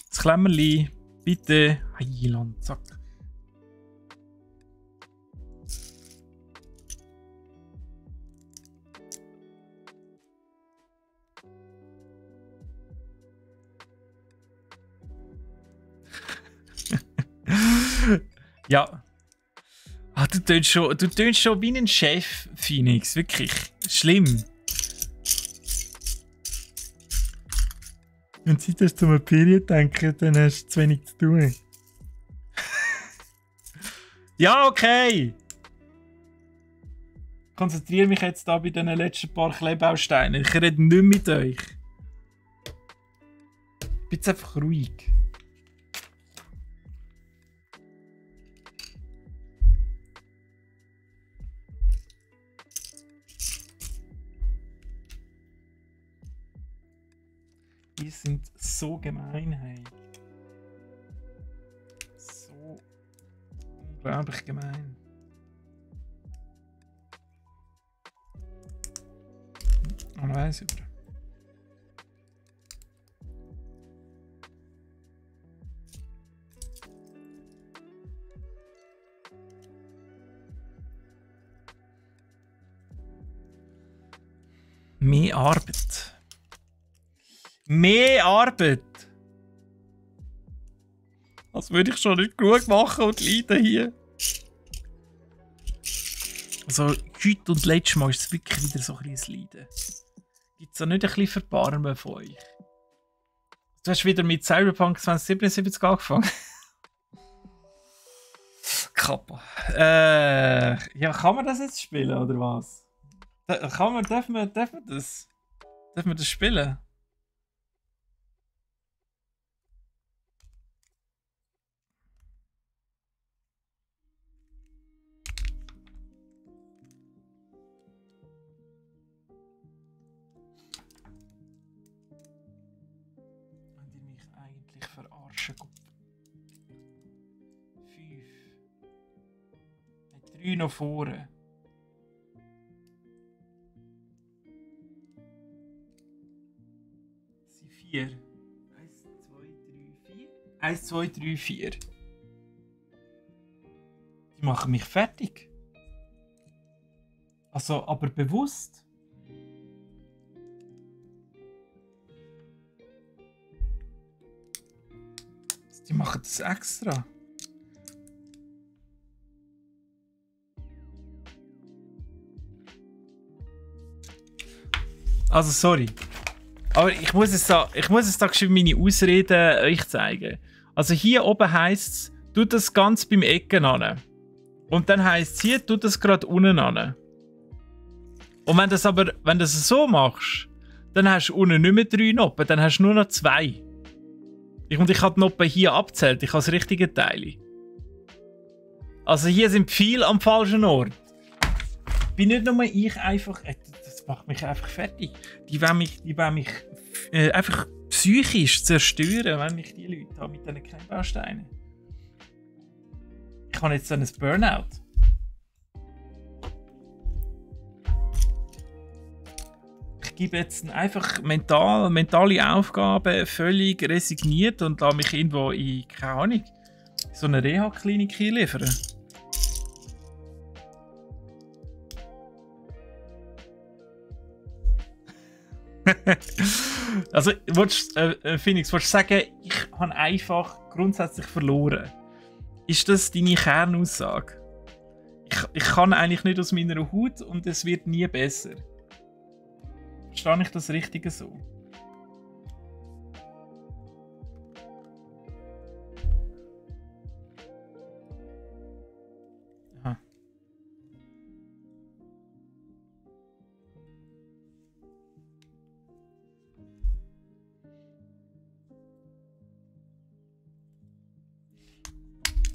Das Klemmerli. Bitte. Heiland, zack. Ja. Ah, du tönst schon wie ein Chef, Phoenix. Wirklich. Schlimm. Wenn du Zeit hast, um eine Ferien zu denken, dann hast du zu wenig zu tun. Ja, okay. Ich konzentriere mich jetzt da bei den letzten paar Kleebausteinen. Ich rede nicht mit euch. Ich bin jetzt einfach ruhig. Die sind so gemein, hey. So Unglaublich gemein. Man weiß über. Mehr Arbeit. Mehr Arbeit! Als würde ich schon nicht genug machen und leiden hier. Also, heute und letztes Mal ist es wirklich wieder so ein bisschen Leiden. Gibt es da nicht ein bisschen Verbarmen von euch? Du hast wieder mit Cyberpunk 2077 angefangen. Kappa. Ja, kann man das jetzt spielen, oder was? Darf man das? Darf man das spielen? Wollt ihr mich eigentlich verarschen? 5. 3 noch vorne. Das sind 4. 1, 2, 3, 4. 1, 2, 3, 4. Die machen mich fertig. Also, aber bewusst. Die machen das extra. Also, sorry. Aber ich muss jetzt da meine Ausreden euch zeigen. Also hier oben heisst es, tu das ganz beim Ecken an. Und dann heisst es hier, tu das gerade unten an. Und wenn du das so machst, dann hast du unten nicht mehr 3 Noppen, dann hast du nur noch 2. Ich habe die Noppen hier abgezählt, ich habe das richtige Teil. Also hier sind viele am falschen Ort. Bin nicht nur ich einfach... Das macht mich einfach fertig. Die wollen mich einfach psychisch zerstören, wenn ich die Leute habe mit diesen Kleinbausteinen. Ich habe jetzt dann ein Burnout. Ich gebe jetzt einfach mentale Aufgaben völlig resigniert und lasse mich irgendwo in, keine Ahnung, so eine Reha-Klinik liefern. Also, Phoenix, willst du sagen, ich habe einfach grundsätzlich verloren? Ist das deine Kernaussage? Ich kann eigentlich nicht aus meiner Haut und es wird nie besser. Verstehe ich das Richtige so? Aha.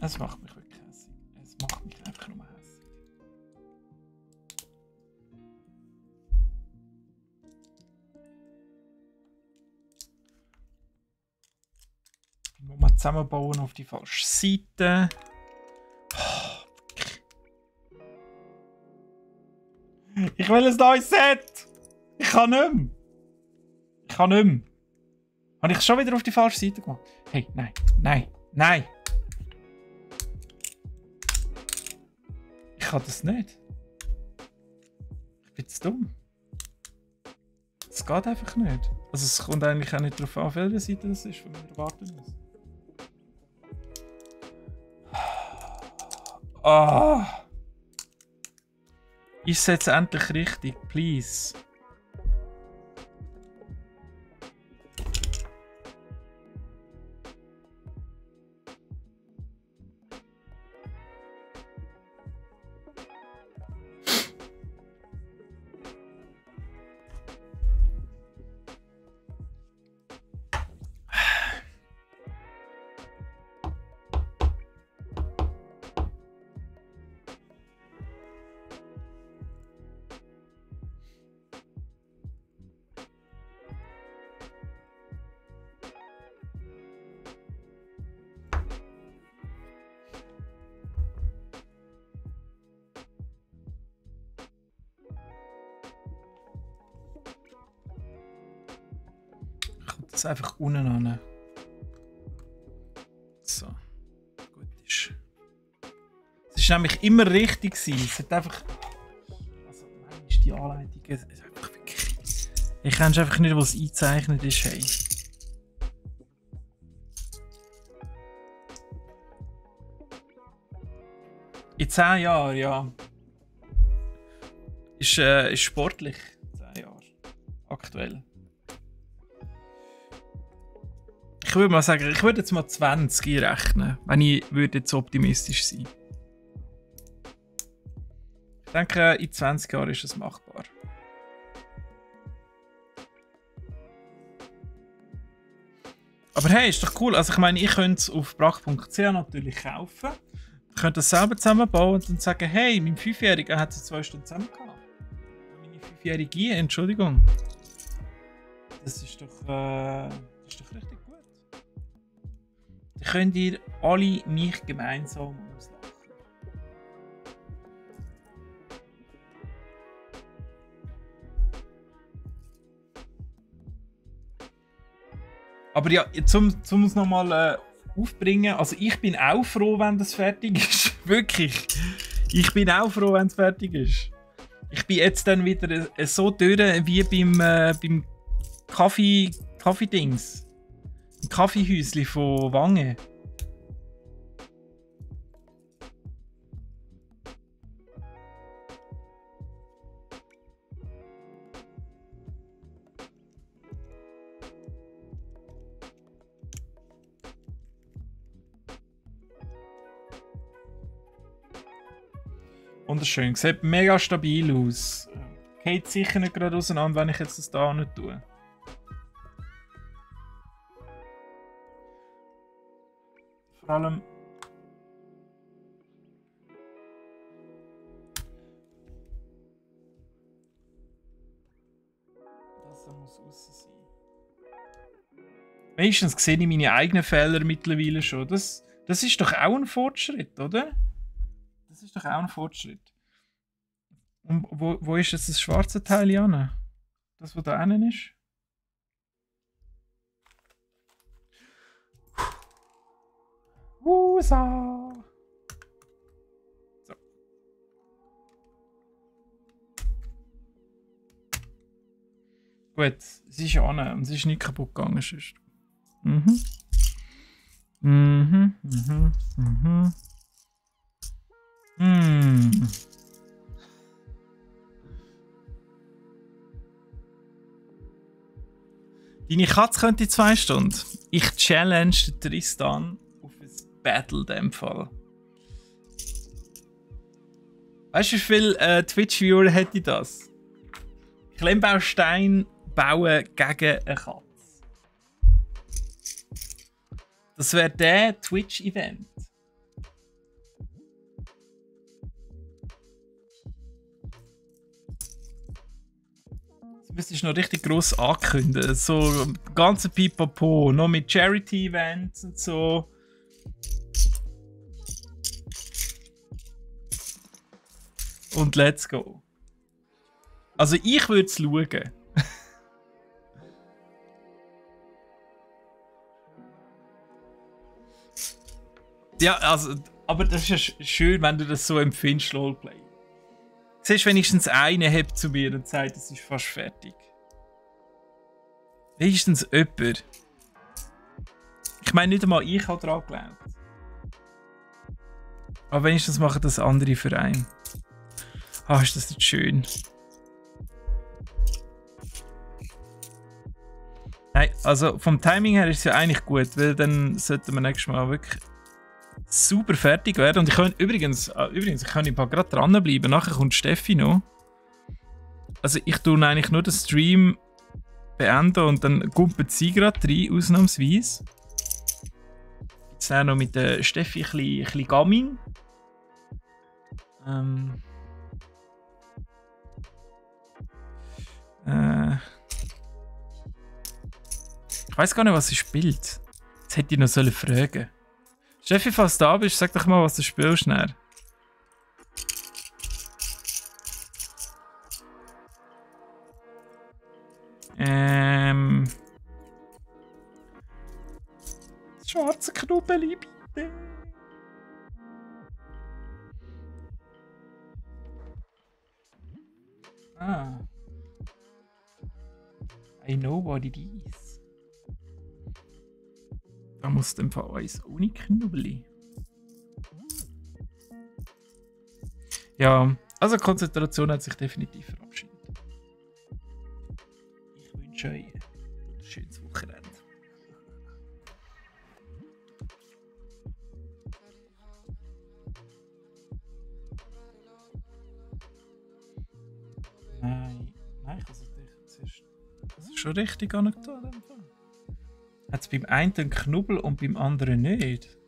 Es macht mich wirklich hässlich. Es macht mich einfach nur hässlich. Muss man zusammenbauen auf die falsche Seite. Ich will ein neues Set! Ich kann nicht mehr! Habe ich schon wieder auf die falsche Seite gemacht? Hey, nein! Ich kann das nicht. Ich bin zu dumm. Es geht einfach nicht. Also es kommt eigentlich auch nicht darauf an, auf welcher Seite das ist, von mir erwarten muss. Ah! Ist es jetzt endlich richtig? Please. es einfach unten an. So. Gut ist. Es war nämlich immer richtig gewesen. Es hat einfach... Also, nein, ist die Anleitung... Es ist einfach wirklich... Ich kenne einfach nicht, was eingezeichnet ist, hey. In 10 Jahren, ja. Ist sportlich. 10 Jahre. Aktuell. Ich würde mal sagen, ich würde jetzt mal 20 rechnen, wenn ich würde jetzt optimistisch sein. Ich denke, in 20 Jahren ist es machbar. Aber hey, ist doch cool. Also ich meine, ich könnte es auf brach.ch natürlich kaufen. Ich könnte es selber zusammenbauen und dann sagen, hey, mein 5-Jähriger hat es 2 Stunden zusammen gehabt. Meine 5-Jährige, Entschuldigung. Das ist doch richtig gut. Dann könnt ihr alle mich gemeinsam auslachen. Aber ja, um es nochmal aufbringen, also ich bin auch froh, wenn das fertig ist. Wirklich. Ich bin auch froh, wenn es fertig ist. Ich bin jetzt dann wieder so durch wie beim Kaffee-Dings. Im Kaffeehäuschen von Wangen. Wunderschön. Sieht mega stabil aus. Geht sicher nicht gerade auseinander, wenn ich jetzt das da nicht tue. Vor allem... Das muss aussen sein. Wenigstens sehe ich meine eigenen Fehler mittlerweile schon. Das ist doch auch ein Fortschritt, oder? Das ist doch auch ein Fortschritt. Und wo ist jetzt das schwarze Teil, Janne? Das, was da innen ist? Wusa! So. Gut, es ist an und es ist nicht kaputt gegangen. Sonst. Mhm. Mhm, mhm, mhm. Mm. Deine Katze könnte 2 Stunden. Ich challenge Tristan auf ein Battle in dem Fall. Weißt du, wie viele Twitch-Viewer hätte das? Klemmbaustein bauen gegen eine Katze. Das wäre der Twitch-Event. Das müsstest du noch richtig gross ankündigen. So ganze Pipapo, noch mit Charity-Events und so. Und let's go. Also ich würde es schauen. Ja, also, aber das ist ja schön, wenn du das so empfindest, Roleplay. Siehst wenigstens einen hebt zu mir und sagt, es ist fast fertig. Wenigstens jemand. Ich meine, nicht einmal ich habe daran geglaubt. Aber wenigstens machen das andere für einen. Ah, ist das nicht schön. Nein, also vom Timing her ist es ja eigentlich gut, weil dann sollten wir nächstes Mal wirklich super fertig werden. Und ich kann übrigens ich kann ein paar gerade dranbleiben. Nachher kommt Steffi noch. Also ich tue eigentlich nur den Stream beenden und dann kumpelt sie gerade rein, ausnahmsweise. Jetzt auch noch mit der Steffi ein bisschen Gaming. Ich weiß gar nicht, was sie spielt. Jetzt hätte ich noch fragen sollen. Steffi, falls du da bist, sag doch mal, was du spielst. Schnell. Schwarze Knubbeli, bitte. Ah. I know what it is. Da muss dem Fall eins ohne Knubbeli. Ja, also Konzentration hat sich definitiv verabschiedet. Ich wünsche euch ein schönes Wochenende. Nein, ich also das ist schon richtig angetan. Hat es beim einen einen Knubbel und beim anderen nicht?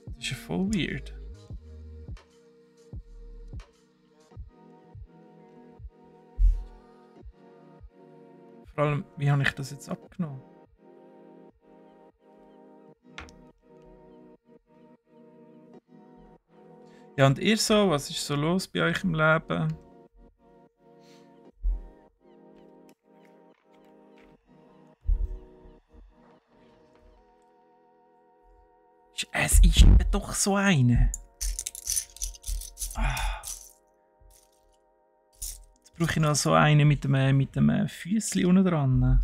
Das ist ja voll weird. Vor allem, wie habe ich das jetzt abgenommen? Ja, und ihr so? Was ist so los bei euch im Leben? Es ist doch so eine. Jetzt brauche ich noch so eine mit dem Füßli unten dran.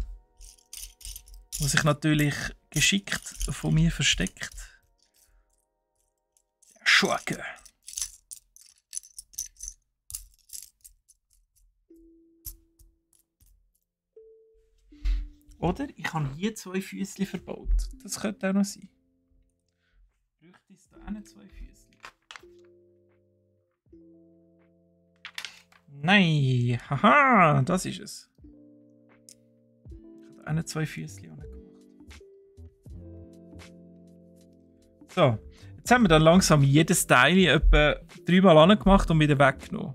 Was sich natürlich geschickt von mir versteckt. Schurke. Oder ich habe hier 2 Füßli verbaut. Das könnte auch noch sein. Bräuchte es da auch nicht 2 Füßli? Nein! Haha! Das ist es. Ich habe auch nicht 2 Füßli gemacht. So. Jetzt haben wir dann langsam jedes Teil etwa 3-mal angemacht und wieder weggenommen.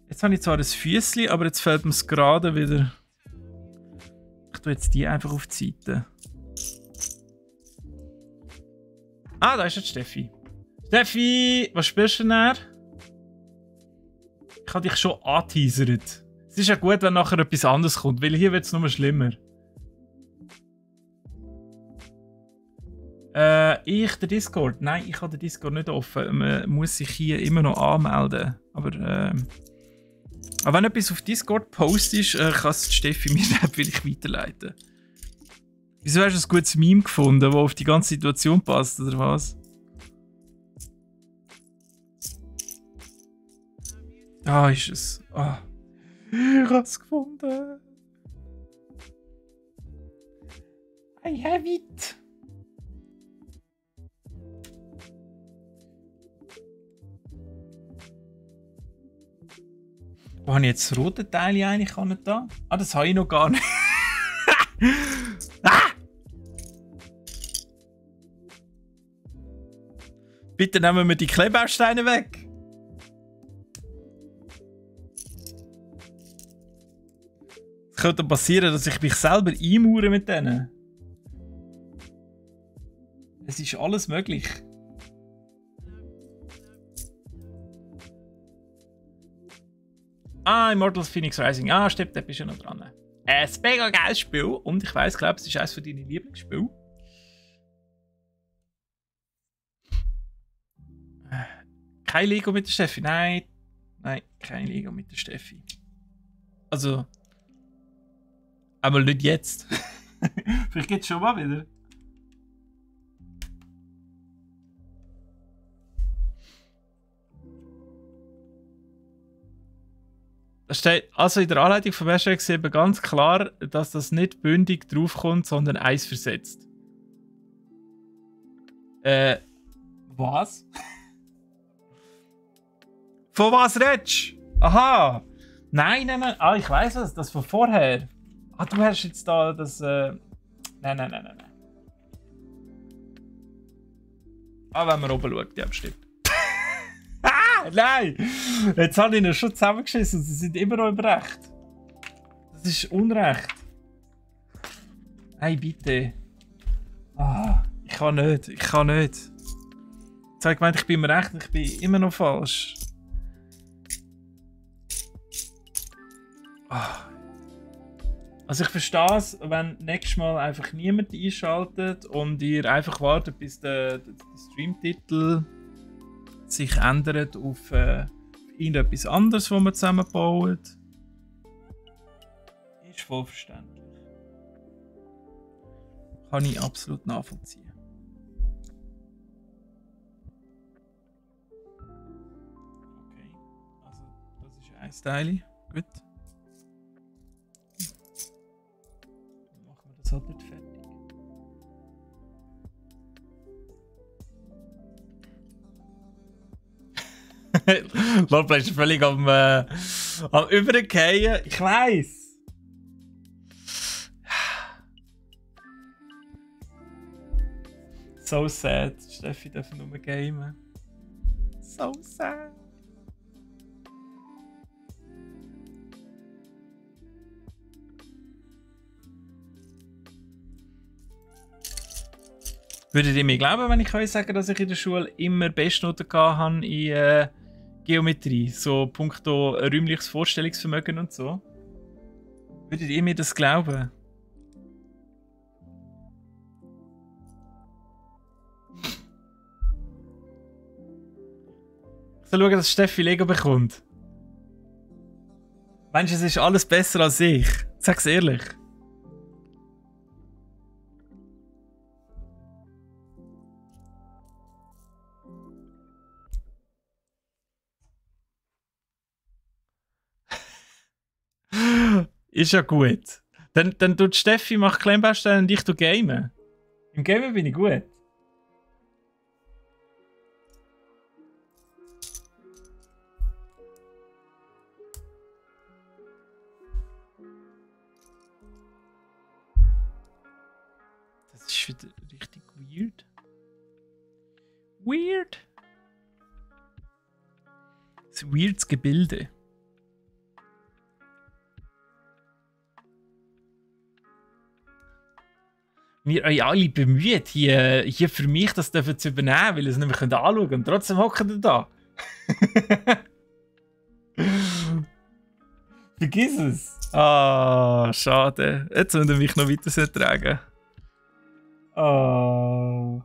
Jetzt habe ich zwar ein Füßli, aber jetzt fällt mir es gerade wieder. Ich tue jetzt die einfach auf die Seite. Ah, da ist jetzt Steffi. Steffi, was spielst du denn? Ich habe dich schon angeteasert. Es ist ja gut, wenn nachher etwas anderes kommt, weil hier wird es nur schlimmer. Der Discord? Nein, ich habe den Discord nicht offen. Man muss sich hier immer noch anmelden. Aber wenn etwas auf Discord postest, kann es Steffi mir nicht wirklich weiterleiten. Wieso hast du ein gutes Meme gefunden, das auf die ganze Situation passt, oder was? Ah, ist es. Ah. Ich habe es gefunden. I have it. Wo habe ich jetzt das rote Teil eigentlich da? Ah, das habe ich noch gar nicht. Ah! Bitte nehmen wir die Kleebausteine weg. Es könnte passieren, dass ich mich selber einmauere mit denen. Es ist alles möglich. Ah, Immortals Phoenix Rising. Ah, stimmt, da bist du noch dran. Ein mega geiles Spiel. Und ich weiss, glaube es ist eines von deinen Lieblingsspielen. Kein Lego mit der Steffi. Nein, kein Lego mit der Steffi. Also. Aber nicht jetzt. Vielleicht geht es schon mal wieder. Da steht also in der Anleitung vom SRX eben ganz klar, dass das nicht bündig draufkommt, sondern eins versetzt. Was? Von was redest du? Aha! Nein. Ah, ich weiss was, das von vorher. Ah, du hast jetzt da das. Nein. Ah, wenn man oben schaut, ja, bestimmt. Nein! Jetzt habe ich ihn schon zusammengeschissen und sie sind immer noch im Recht. Das ist Unrecht. Hey, bitte. Ah, ich kann nicht. Jetzt habe ich gemeint, ich bin im Recht und ich bin immer noch falsch. Also ich verstehe es, wenn nächstes Mal einfach niemand einschaltet und ihr einfach wartet, bis der Streamtitel sich ändert auf irgendetwas anderes, was wir zusammenbauen. Ist voll verständlich. Kann ich absolut nachvollziehen. Okay, also das ist ein Teil. Gut. Dann machen wir das halt nicht fertig. Lordplay ist völlig am Übergehen. Ich weiss! So sad. Steffi darf nur gamen. So sad. Würdet ihr mir glauben, wenn ich euch sage, dass ich in der Schule immer Bestnoten hatte in Geometrie? So puncto räumliches Vorstellungsvermögen und so? Würdet ihr mir das glauben? Ich soll schauen, dass Steffi Lego bekommt. Meinst du, es ist alles besser als ich? Sag's ehrlich. Ist ja gut. Dann tut Steffi macht Klemmbaustellen und ich tu gamen. Im Gamen bin ich gut. Das ist wieder richtig weird. Weird. Das ist ein weirdes Gebilde. Wir euch alle bemüht, hier für mich das dürfen zu übernehmen, weil ihr es nicht mehr anschauen könnt. Und trotzdem hocken ihr da. Vergiss es. Ah, schade. Jetzt müssen wir mich noch weiter tragen. Ah.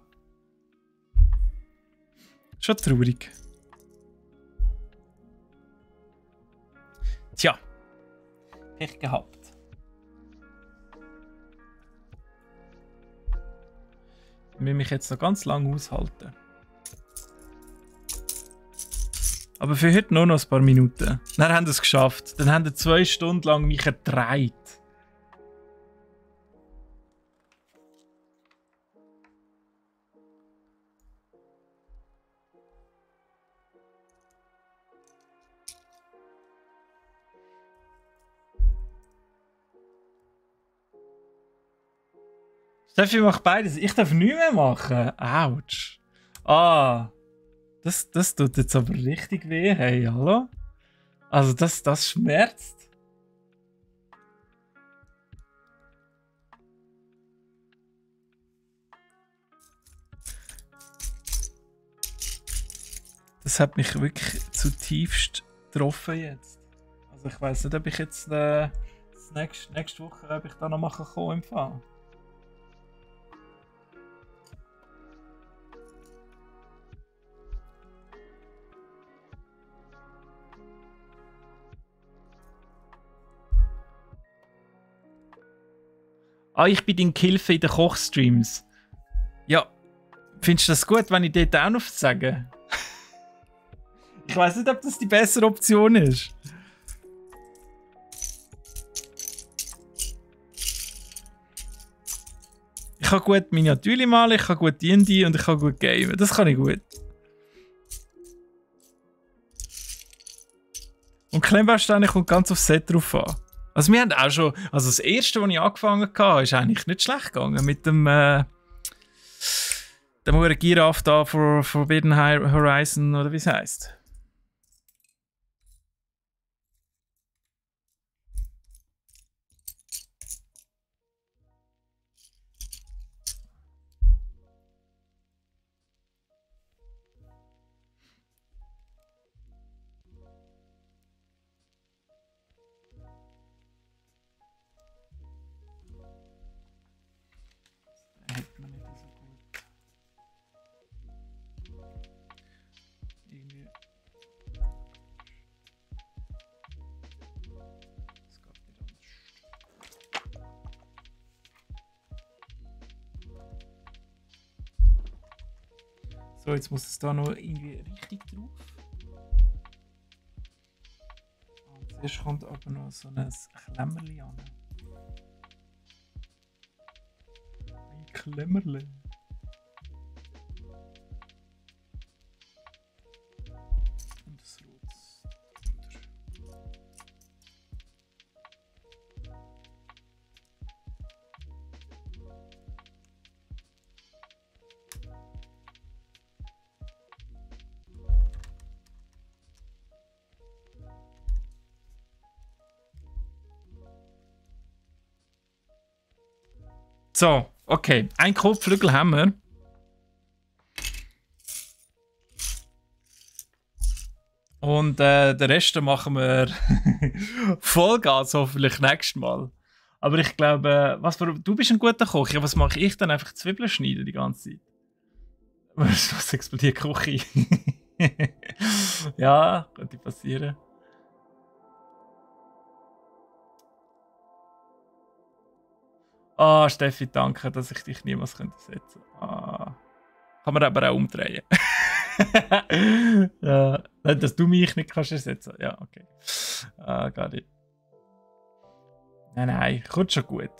Schon traurig. Tja. Pech gehabt. Ich will mich jetzt noch ganz lange aushalten. Aber für heute nur noch ein paar Minuten. Dann haben wir es geschafft. Dann haben wir 2 Stunden lang mich ertreibt. Steffi macht beides. Ich darf nichts mehr machen. Autsch. Ah. Das tut jetzt aber richtig weh. Hey, hallo? Also das schmerzt. Das hat mich wirklich zutiefst getroffen jetzt. Also ich weiß nicht, ob ich jetzt nächste Woche ob ich da noch machen kann im Fall. Ah, ich bin dein Gehilfe in den Kochstreams. Ja, findest du das gut, wenn ich dort auch noch sage? Ich weiß nicht, ob das die bessere Option ist. Ich kann gut Miniaturen malen, ich kann gut D&D und ich kann gut gamen. Das kann ich gut. Und Klemmbausteine kommt ganz aufs Set drauf an. Also wir haben auch schon, also das erste, was ich angefangen habe, ist eigentlich nicht schlecht gegangen mit dem Giraffe da von Forbidden Horizon oder wie es heisst. So, jetzt muss es da noch irgendwie richtig drauf. Und zuerst kommt aber noch so ein Klemmerli an. Ein Klemmerli. Und das rotes drunter. So, okay. Ein Kotflügel haben wir. Und den Rest machen wir Vollgas, hoffentlich nächstes Mal. Aber ich glaube, du bist ein guter Koch. Ja, was mache ich dann? Einfach Zwiebeln schneiden die ganze Zeit. Was explodiert die Küche? Ja, könnte passieren. Ah, Steffi, danke, dass ich dich niemals setzen könnte. Ah. Kann man aber auch umdrehen. Ja, dass du mich nicht kannst ersetzen. Ja, okay. Ah, gar nicht. Nein, kommt schon gut.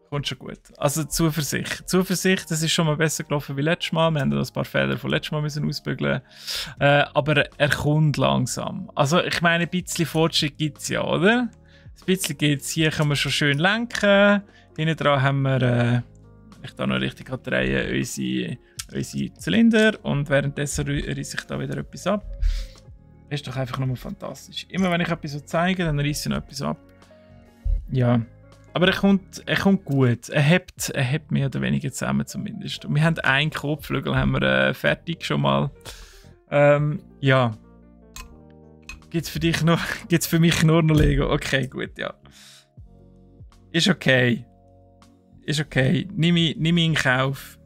Kommt schon gut. Also Zuversicht. Zuversicht, das ist schon mal besser gelaufen wie letztes Mal. Wir haben ein paar Fehler von letztes Mal müssen ausbügeln. Aber er kommt langsam. Also ich meine, ein bisschen Fortschritt gibt es ja, oder? Ein bisschen geht es. Hier können wir schon schön lenken. Hinten dran haben wir, wenn ich da noch richtig drehen, unsere Zylinder. Und währenddessen reiße ich da wieder etwas ab. Das ist doch einfach nochmal fantastisch. Immer wenn ich etwas so zeige, dann reiße ich noch etwas ab. Ja. Aber er kommt gut. Er hebt mehr oder weniger zusammen zumindest. Und wir haben einen Kotflügel fertig schon mal. Ja. Gibt's für mich nur noch Lego? Okay, gut, ja. Ist okay. Ist okay. Nimm ich in Kauf.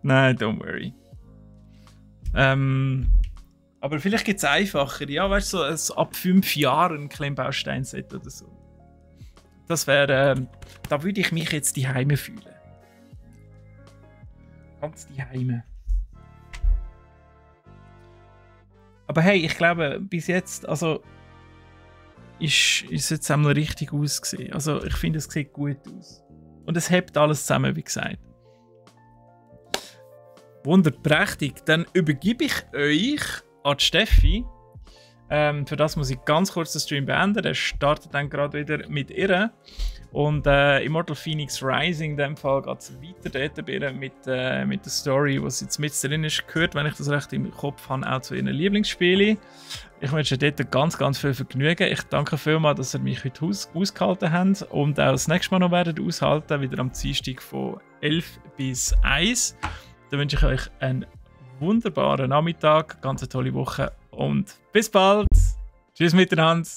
Nein, don't worry. Aber vielleicht gibt es einfacher. Ja, weißt du, so ab 5 Jahren ein Klemmbaustein-Set oder so. Das wäre. Da würde ich mich jetzt daheim fühlen. Ganz daheim. Aber hey, ich glaube, bis jetzt, also. Ist jetzt einmal richtig ausgesehen. Also ich finde, es sieht gut aus. Und es hebt alles zusammen, wie gesagt. Wunderprächtig. Dann übergebe ich euch an die Steffi. Für das muss ich ganz kurz den Stream beenden. Der startet dann gerade wieder mit ihr. Und Immortal Phoenix Rising, in dem Fall geht es weiter dort mit der Story, die jetzt mit drin ist, gehört, wenn ich das recht im Kopf habe, auch zu ihren Lieblingsspielen. Ich wünsche dort ganz, ganz viel Vergnügen. Ich danke vielmals, dass ihr mich heute ausgehalten habt und auch das nächste Mal noch werdet aushalten, wieder am Dienstag von 11 bis 1. Dann wünsche ich euch einen wunderbaren Nachmittag, ganz eine tolle Woche und bis bald. Tschüss miteinander.